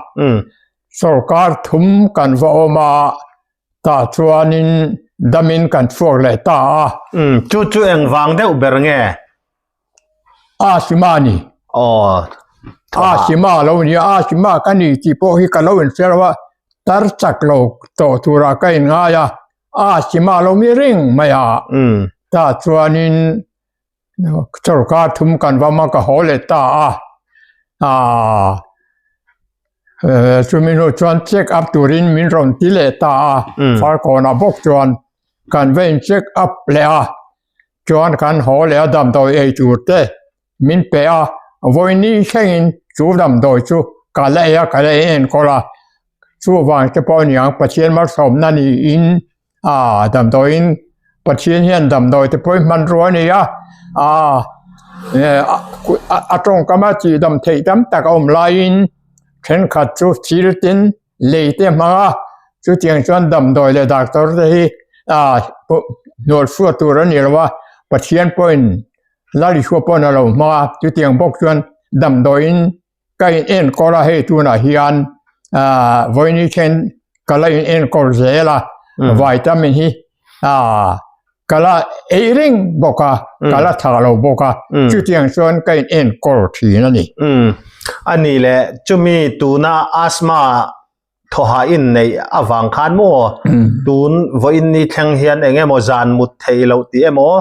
sorkar thum kan va awm a. Tah chuanin damin kan chhuak leh ta a. Umm, chu chu engvang deuh ber nge? Asima a ni. Aw, thaw hah. Asima a lo ni a, Asima ka ni tih pawh hi ka lo inhre lo a, tar chak lo tawh turah ka inngai a, Asima a lo mi reng mai a. Umm. Tah chuanin Sorkar thum kan vam a ka haw leh ta a, aaa chumi hnu chuan check up turin min rawn ti leh ta a, Farkawnah bawk chuan kan va in check up leh a, chuan kan haw leh a damdawi ei tur te min pe a, vawiin thlengin chu damdawi chu ka la ei a, ka la ei enkawl a, chuvang te pawh a ni ang Pathian malsawmna niin A damdawiin Pathian hian damdawi te pawh hi hmanrua a ni a, a a tawngkam a tih dam theih tam tak a awm laiin thenkhat chu thil tin lei te hmang a, chutiang chuan damdawi leh doctor te hi a hnual hruat tur a ni lo a, Pathian pawhin Lalisua pawhin a lo hmang a, chutiang bawk chuan damdawiin ka in enkawl a hei tunah hian ah vawiin then ka la in enkawl zel a vitamin hi ah ka la ei reng bawk a ka la thah lo bawk a chutiang chuan ka in enkawl thin a ni. A ni le chumi tuna asthma thawha in neih avang khan maw tun vawiin ni thleng hian eng emaw zan mut theih loh tih emaw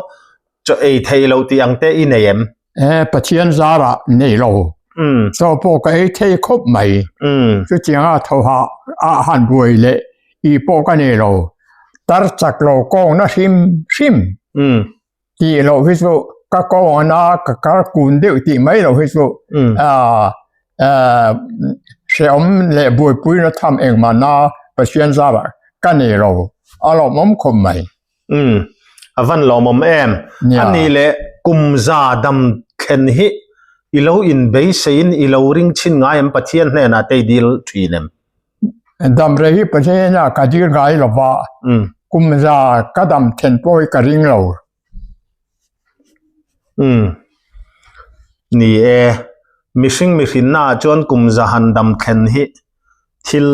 chaw ei theih loh tih ang te i nei em? E Pathian zarah nei lo. Chaw pawh ka ei thei khawp mai. Chutianga thawha a han buai leh i pawh ka nei lo. Tar chak lo kawngna hrim hrim. Tih loh hi chu ka kawng ana ka kar kun deuh tih mai loh hi chu hrehawm leh buaipui na tham engmah na Pathian zarah ka nei lo a lawmawm khawp mai. Umm a van lawmawm em. A nih leh kum za dam thlen hi i lo in beiseiin i lo ring chhin ngai em Pathian hnenah te i dil thin em? Dam rei hi Pathian ah ka dil ngai lo va, kum za ka dam then pawh hi ka ring lo. Umm. Ni e, mihring mihrinna ah chuan kum za han dam thlen hi thil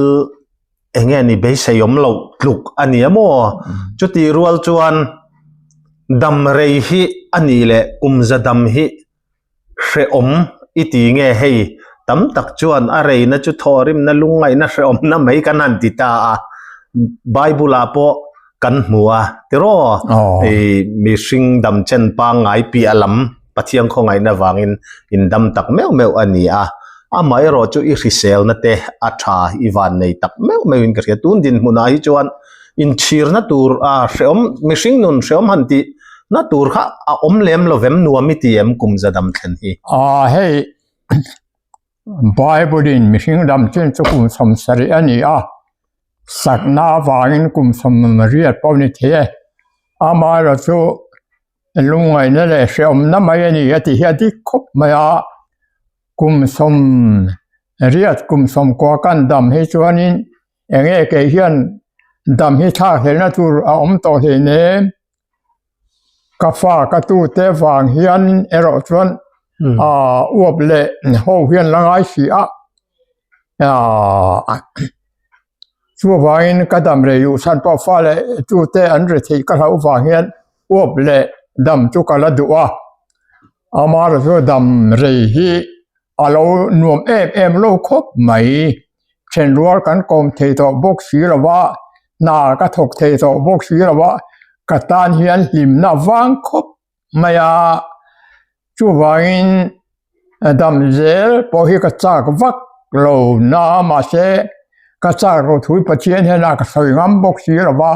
eng nge ni beisei awm loh tluk a ni a maw? Chutih rual chuan dam rei hi a nih leh kum za dam hi hrehawm i ti nge hei tam tak chuan a reina chu thawhrimna lungngaihna hrehawmna mai kan han ti ta a Bible ah pawh kan hmu a tiraw i mihring dam chen pangngai piah lam Pathian khawngaihna vangin in dam tak meuh meuh a ni a amaherawh chu i hriselna te a tha i van nei tak meuh meuh in ka hria tun dinhmunah hi chuan inchhirna tur a hrehawm mihring nun hrehawm han tih na tur kha a awm lem lo vem nuam i ti em kum za dam thlen hi. A hei Bible in mihring dam chin chu kum 70 a ni a, sakna avangin kum 80 pawh ni thei e. Amaherawhchu chu lungngaihna leh hrehawmna mai a ni a ti hi a dik khawp mai a. Kum 80 kum 90 kan dam hi chuanin Eng nge kei hian dam hi thlak hlelna tur a awm tawh hleinem? Ka fa ka tute vang hian erawh chuan aaa uap leh ho hian la ngai si a, aaa chuvangin ka dam rei duh chhan pawh fa leh tute an ri theih ka hlauh vang hian uap leh dam chu ka la duh a, amaherawhchu chu dam rei hi a lo nuam em em lo khawp mai. Thenrual kan kawm thei tawh bawk si lo va, hna ka thawk thei tawh bawk si lo va. ka tan hian hlimna vang khawp mai a, chuvangin dam zel pawh hi ka chak vak lo na mahse ka chak loh thu hi Pathian hian ka sawi ngam bawk si lo va,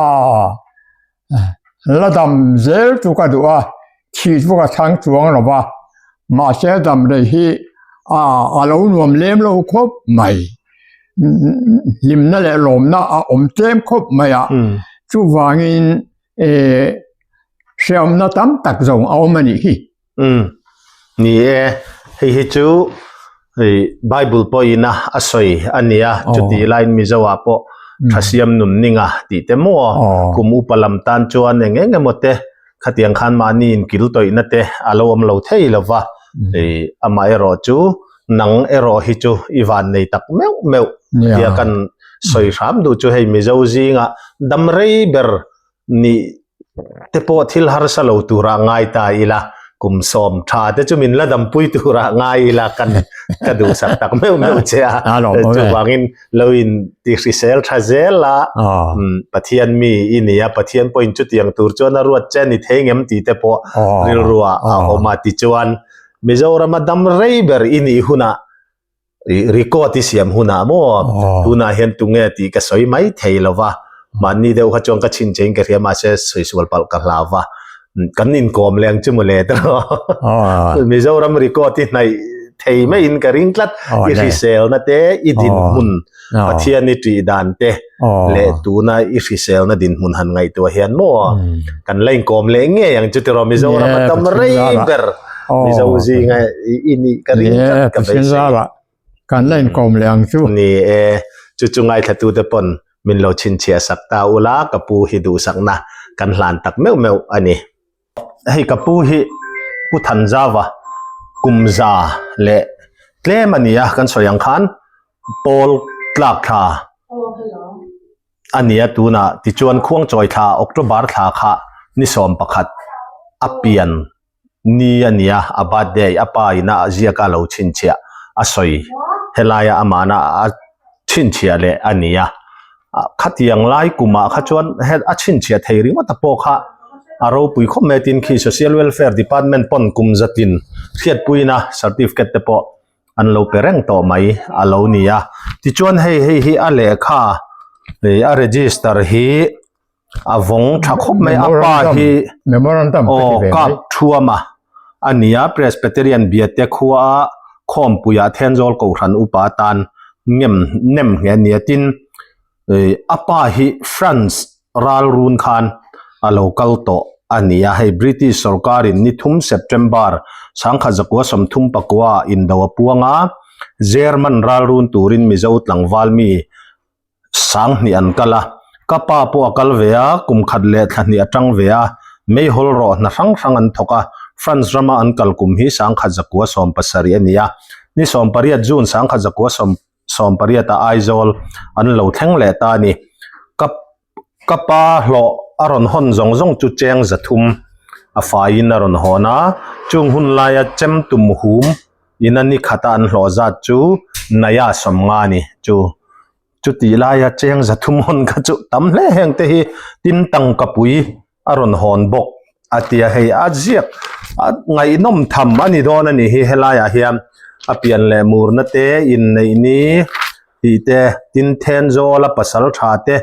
aaa la dam zel chu ka duh a, thih chu ka thlang chuang lo va, mahse dam rei hi a lo nuam lem lo khawp mai. Hlimna leh lawmna a awm tlem khawp mai a, chuvangin hreawmna tam tak zawng a awm a nih hi. Umm ni e, hei hi chu Bible pawhin a a sawi a nia, chutih laiin Mizo ah pawh tha siam nun ninga tih te maw kum upa lam tan chuan eng eng emaw te khatiang khan mahni inkil tawihna te a lo awm lo thei lo va, amaherawh chu nang erawh hi chu i van nei tak meuh meuh tia kan sawi hram duh chu hei Mizo zinga dam rei ber nih te pawh thil harsa lo turah ngai ta ila, kum sawm tha te chu min la dampui turah ngai ila kan ka duhsak tak meuh meuh che a, chuvangin lo in ti hrisel tha zel a, Pathian mi i ni a, Pathian pawhin chutiang tur chuan a ruat che a ni thei ngem tih te pawh rilruah a awm a, tichuan Mizorama dam rei ber i nih hunah I record i siam hunah maw tunah hian tunge tih ka sawi mai thei lo va, mahni deuh kha chuan ka chhin chein ka hria mahse sawi sual palh ka hlau va, kan inkawm leh ang chu mawle te rawh. Mizoram record i hnaih thei maiin ka ring tlat, i hriselna te, i dinhmun, Pathian i tih dan te leh tuna i hriselna dinhmun han ngaihtuah hian maw kan la inkawm leh ngei ang chu tiraw Mizoram a tam rei ber. Mizo zinga i nih ka ring tlat ka beisei. Kan la inkawm leh ang chu. Ni e, chu chu ngaithlatute pawn min lo chhinchhiah sak ta ula, ka pu hi duhsakna kan hlan tak meuh meuh a ni. Hei ka pu hi Pu Thanzava kumza leh tlem a ni a, kan sawi ang khan pawl tlak thla a ni a tunah tichuan Khuangchawi thla October thla kha ni 11 a pian ni a nia, a birthday a pa ina a ziak a lo chhinchhiah a sawi helaia amahna a chhinchhiah leh a ni a, khatiang lai kumah kha chuan a chhinchhiah thei ringawt a pawh kha a ropui khawp mai a tin khi social welfare department pawn kum zatin hriatpuina certificate te pawh an lo pe reng tawh mai a lo ni a, tichuan hei hei hi a lehkha a register hi. A vawng tha khawp mai a pa hi memorandum aw kap thuama a ni a Presbyterian Biate khua a khawmpuiah Thenzawl Kohhran upa atan ngem nem nghe a ni a tin a pa hi France ral run khan a lo kal tawh a ni a hei British sorkarin ni thum September 1934 ah indo a puang a German ral run turin Mizo tlangval mi 2000 an kal a, ka pa pawh a kal ve a, kum khat leh thla hnih a tang ve a, meihawl rawh hna hrang hrang an thawk a, France rama an kal kum hi 1970 a ni a, ni 18 June 1918 ah Aizawl an lo thleng leh ta a ni. Ka ka pa hlawh a rawn hawn zawng zawng chu cheng 300 a faiin a rawn hawn a, chung hun laia chem tum hum ina ni khata an hlawh zat chu Naya 50 a ni chu. Chutih laia cheng 300 hawn kha chu tam hle heng te hi tin tangkapui a rawn hawn bawk a ti a, hei a ziak a ngaihnawm tham a ni dawn a ni hi helaiah hian a pian leh murna te inneih ni tih te tin Thenzawl a pasal tha te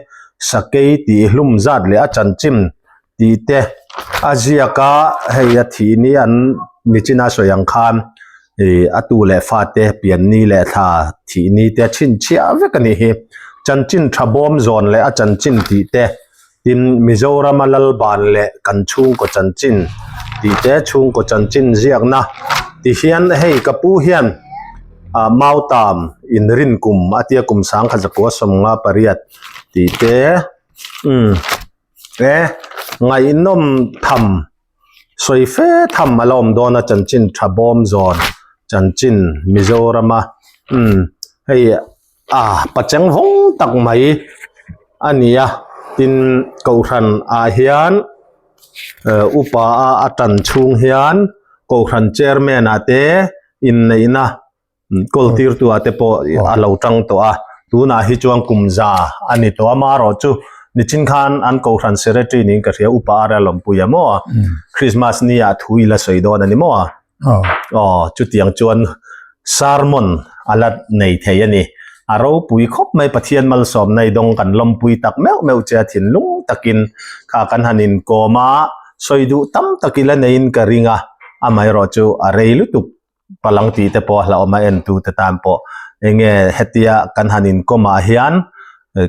sakei tih hlum zat leh a chanchin tih te a ziak a, hei a thih ni an nichina sawi ang khan ih a tu leh fa te pian ni leh thla thih ni te a chhinchhiah vek a nih hi chanchin tha bawm zawn leh a chanchin tih te tin Mizorama Lalban leh kan chhungkaw chanchin tih te chhungkaw chanchin ziakna ti hian hei ka pu hian ah Mautam inrin kum a tia kum 1958 tih te umm e ngaihnawm tham sawi fe tham a la awm dawn a chanchin tha bawm zawn chanchin Mizorama umm hei a pacheng vawng tak mai a ni a tin kohhran ah hian upa a a tan chhung hian kohhran chairman ah te inneihna kawl tirtu ah te pawh a lo tang tawh a tunah hi chuan kum za a ni tawh a amaherawhchu. Nichin khan an Kohhran Secretary niin ka hria Upa Ara Lawmpuia maw? Christmas ni ah thu i la sawi dawn a ni maw? Aw, chutiang chuan sermon a la nei thei a ni. A ropui khawp mai Pathian malsawmna i dawng kan lawmpui tak meuh meuh che a thinlung takin kha kan han inkawm a, sawi duh tam tak i la neiin ka ring a, amaherawh chu a rei lutuk palang tih te pawh a hlauhawm a entu te tan pawh enge hetia kan han inkawm ah hian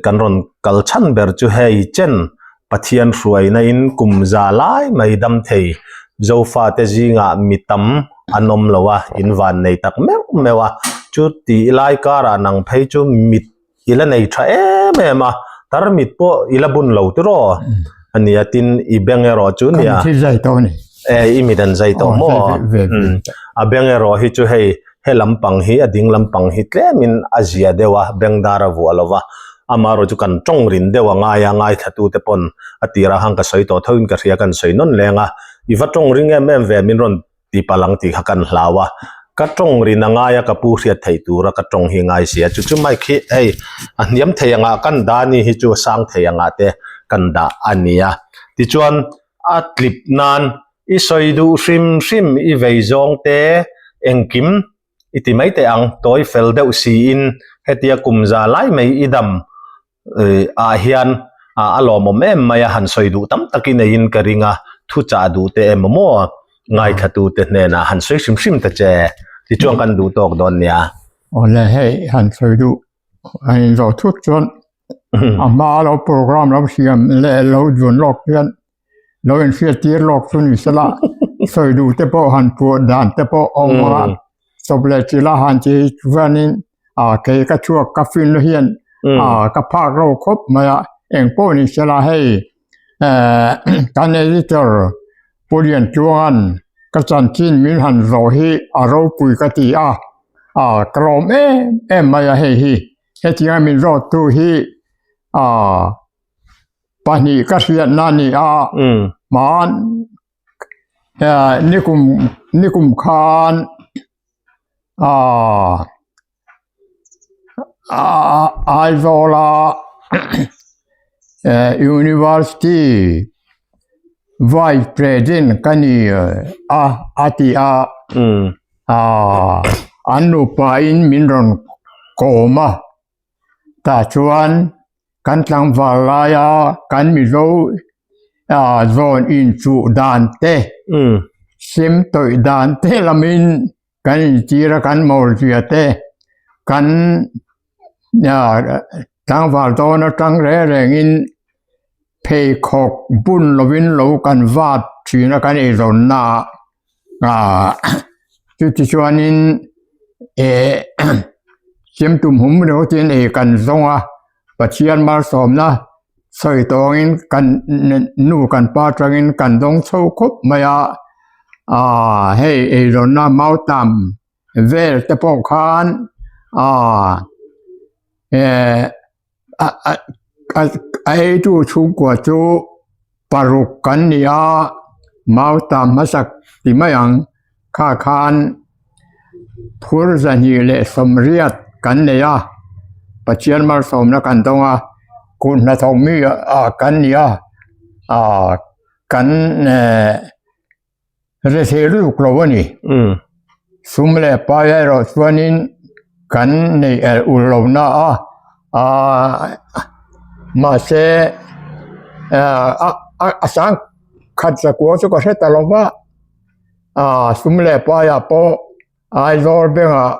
kan rawn kal chhan ber chu hei chen Pathian hruaina in kum za lai mai dam thei Zofa te zingah mi tam an awm lo a in van nei tak meuh meuh a chu tih lai karah nang phei chu mit i la nei tha em em a tarmit pawh i la bun lo tiraw a nia tin i beng erawh chu nia Ka mit hi zai tawh a ni. E i mit an zai tawh maw a beng erawh hi chu hei he lampang hi a ding lampang hi tlemin a zia deuh a beng dar a vuah lo va amaherawh chu kan tawng rin deuh a ngai a ngaithla te pawn a tirah khan ka sawi tawh tho in ka hria kan sawi nawn leng a i va tawng ring em em ve min rawn ti palh ang tih kha kan hlau a, ka tawng rin a ngai a ka pu hriat theih tura ka tawng hi ngai si a, chu chu mic hi hei a hniam thei angah kan dah a ni hi chu a sang thei angah te kan dah a ni a, tichuan a tlip nan i sawi duh hrim hrim i vei zawng te engkim i ti mai teh ang tawi fel deuh siin hetia kum za lai mai i dam ah hian a lawmawm em mai a han sawi duh tam tak i neiin ka ring a thu chah duh te emaw maw ngaithla tu te hnenah han sawi hrim hrim ta che tichuan kan duh tawk dawn nia. Awle hei han sawi duh han inzawh thut chuan a hma lo program lo siam leh lo zun lawk hian lo inhriat tir lawk chu ni sela sawi duh te pawh han puah dan te pawh a awm a chawp leh chilh a han ti chuanin ah kei ka chhuak ka fin na hian ah ka phak ro khawp mai a eng pawh ni sela hei eh kan editor Pu Lianchuanga'n ka chanchin min han zawh hi a ropui ka ti a ah ka lawm em em mai a hei hi hetianga min zawt tu hi ah pahnih ka hriatna a ni a hmaan nikum nikum khan ah Aizawla University Vice President ka ni a a ti a ah an nupa in min rawn kawm a. Tah chuan kan tlangval laia kan Mizo zawn inchuh dan te, sem tawih dan te lamin kan intir a, kan mawlzia te kan tlangval dawn atang reng rengin pheikhawk bun lovin lo kan vat thin a kan eizawnna ah. Chutichuanin eh chem tum hum ringawt in ei kan zawng a, Pathian malsawmna sawi tawngin kan nu kan pa atangin kan dawng chho khawp mai a, ah hei eizawnna mautam vel te pawh khan ah eh a eitu chhungkua chu paruk kan ni a mautam hmasak ti mai ang kha khan phur zahnih leh sawmriat kan nei a Pathian malsawmna kan dawng a kut hnathawk mi ah kan ni a ah kan eh Rethei lutuk lo a ni. Sum leh pai erawh chuanin kan neih el ul lo na a, mahse a sang khat zakua chu ka hre ta lo va, sum leh paiah pawh Aizawl bengah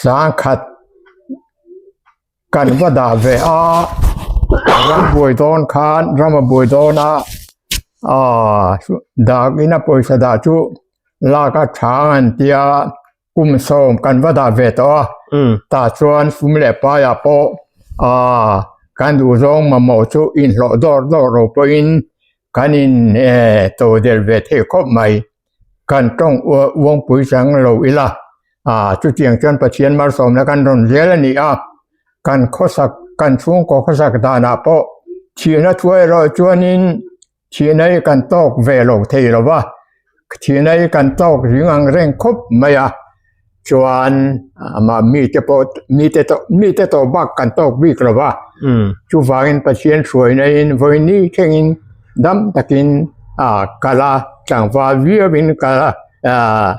sang khat Kan va dah ve a, ram buai dawn khan ram a buai dawn a, aaa dak ina pawisa dah chu lak a chhang an tia kum sawm kan va dah ve tawh a, tah chuan sum leh paiah pawh aaa kan duhzawng mamawh chu inhlawh dawr dawr lo pawhin kan in eh todel ve thei khawp mai. Kan tawng uangpui chang lo ila, ah chutiang chuan Pathian malsawmna kan rawn zel a ni a, kan khawsak kan chhungkaw khawsak danah pawh thihna thu erawh chuanin thihna hi kan tawk ve lo thei lo va, thihna hi kan tawk zing ang reng khawp mai a. Chuan amah mite pawh mite tawh mite tawh bak kan tawk bik lo va, chuvangin Pathian hruaina in vawiini thlengin dam takin ah kal a, tlangval viauin kal a ah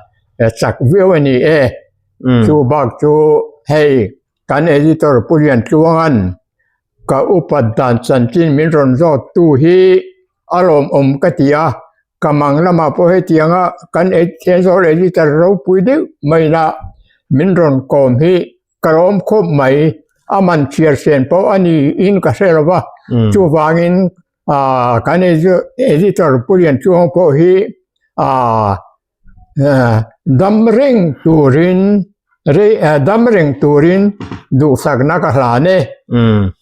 chak viau a ni e. Chu bak chu hei kan editor Pu Liantluanga'n ka upat dan chanchin min rawn zawt tu hi a lawmawm ka ti a, Ka mang lamah pawh hetianga kan Thenzawl editor ropui deuh maina min rawn kawm hi ka lawm khawp mai. A man chhiar sen pawh a niin ka hre lo va, chuvangin kan editor Pu Lianchuang pawh hi Dam reng turin rei dam reng turin duhsakna ka hlan e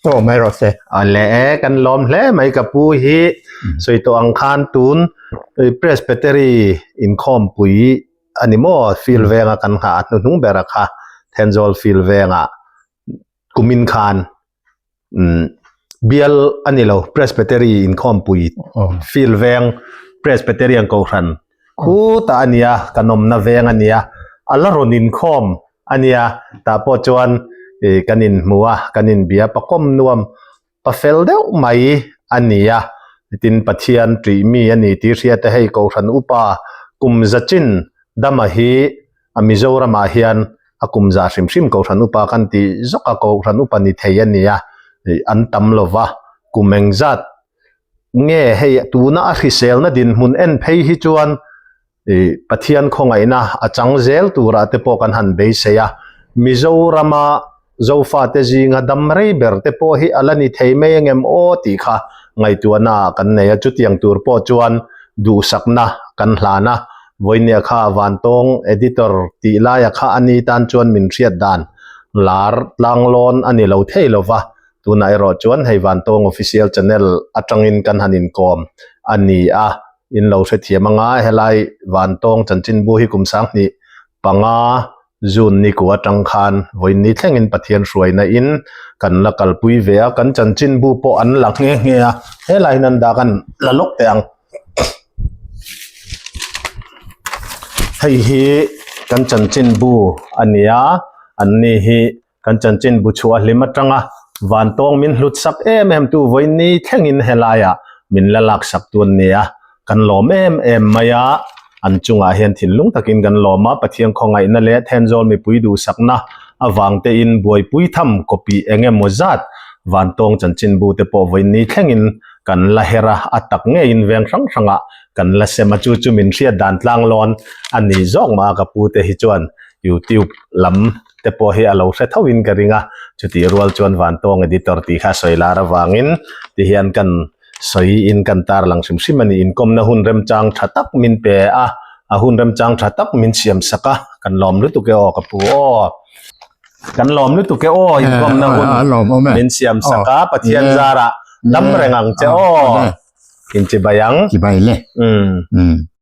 tawh mai rawh se. Awle e kan lawm hle mai ka pu hi sawi tawh ang khan tun Presbytery inkhawmpui a ni maw field venga kan nghah a hnuhnung bera kha Thenzawl field vengah kumin khan bial a ni lo Presbytery inkhawmpui field veng Presbyterian Kohhran khutah a nia kan awmna veng a nia a la rawn inkhawm a nia tah pawh chuan ih kan inhmu a kan inbia pakawm nuam pa fel deuh mai a ni a tin Pathian tih mi a ni tih hriat a hei Kohhran upa kum za chin dama hi A Mizoramah hian a kum zah hrim hrim Kohhran Upa kan tih zawk a, Kohhran Upa ni thei a nia, an tam lo va, kum engzat nge hei tuna a hriselna dinhmun en phei hi chuan Pathian khawngaihna a chang zel turah te pawh kan han beisei a, Mizorama Zofate zinga dam rei ber te pawh hi a la ni thei mai angem aw tih kha ngaihtuahna ah kan nei a, chutiang tur pawh chuan duhsakna kan hlan a, vawinia kha Vantawng Editor tih laia kha a ni tan chuan min hriat dan lar tlanglawn a ni lo thei lo va, tunah erawh chuan hei Vantawng Official Channel atangin kan han inkawm a ni a, in lo hrethiam anga helai Vantawng chanchinbu hi kum 20 5 June ni ku atang khan vawiin thlengin Pathian hruaina in kan la kalpui ve a, kan chanchinbu pawh an la nghe nghe a, helai hian an dak an la lawk teh ang. Hei hi kan chanchinbu a ni a, an ni hi Kan chanchin bu chhuah hlim atanga vantawng min hlut sak em em tu vawiin thlengin helaiah min la lak sak tu an ni a, kan lawm em em mai a, an chungah hian thinlung takin kan lawm a, Pathian khawngaihna leh Thenzawl mipui duhsakna avang tein buaipui tham copy eng emaw zat vantawng chanchin bu te pawh vawiin thlengin kan la her a, a tak ngeiin veng hrang hrangah kan la sem a, chu chu min hriat dan tlanglawn a ni zawk mah a ka pu te hi chuan YouTube lam te pawh hi a lo hre tho in ka ring a, chutih rual chuan Vantawng editor tih kha sawi lar avangin ti hian kan sawi in kan tarlang hrim hrim a ni. Inkawmna hun remchang tha tak min pe a, a hun remchang tha tak min siam sak a, kan lawm lutuk e aw ka pu aw. Kan lawm lutuk e aw inkawmna hun min siam sak a, Pathian zarah dam reng ang che aw. Inchibai ang. Chibai le. Umm.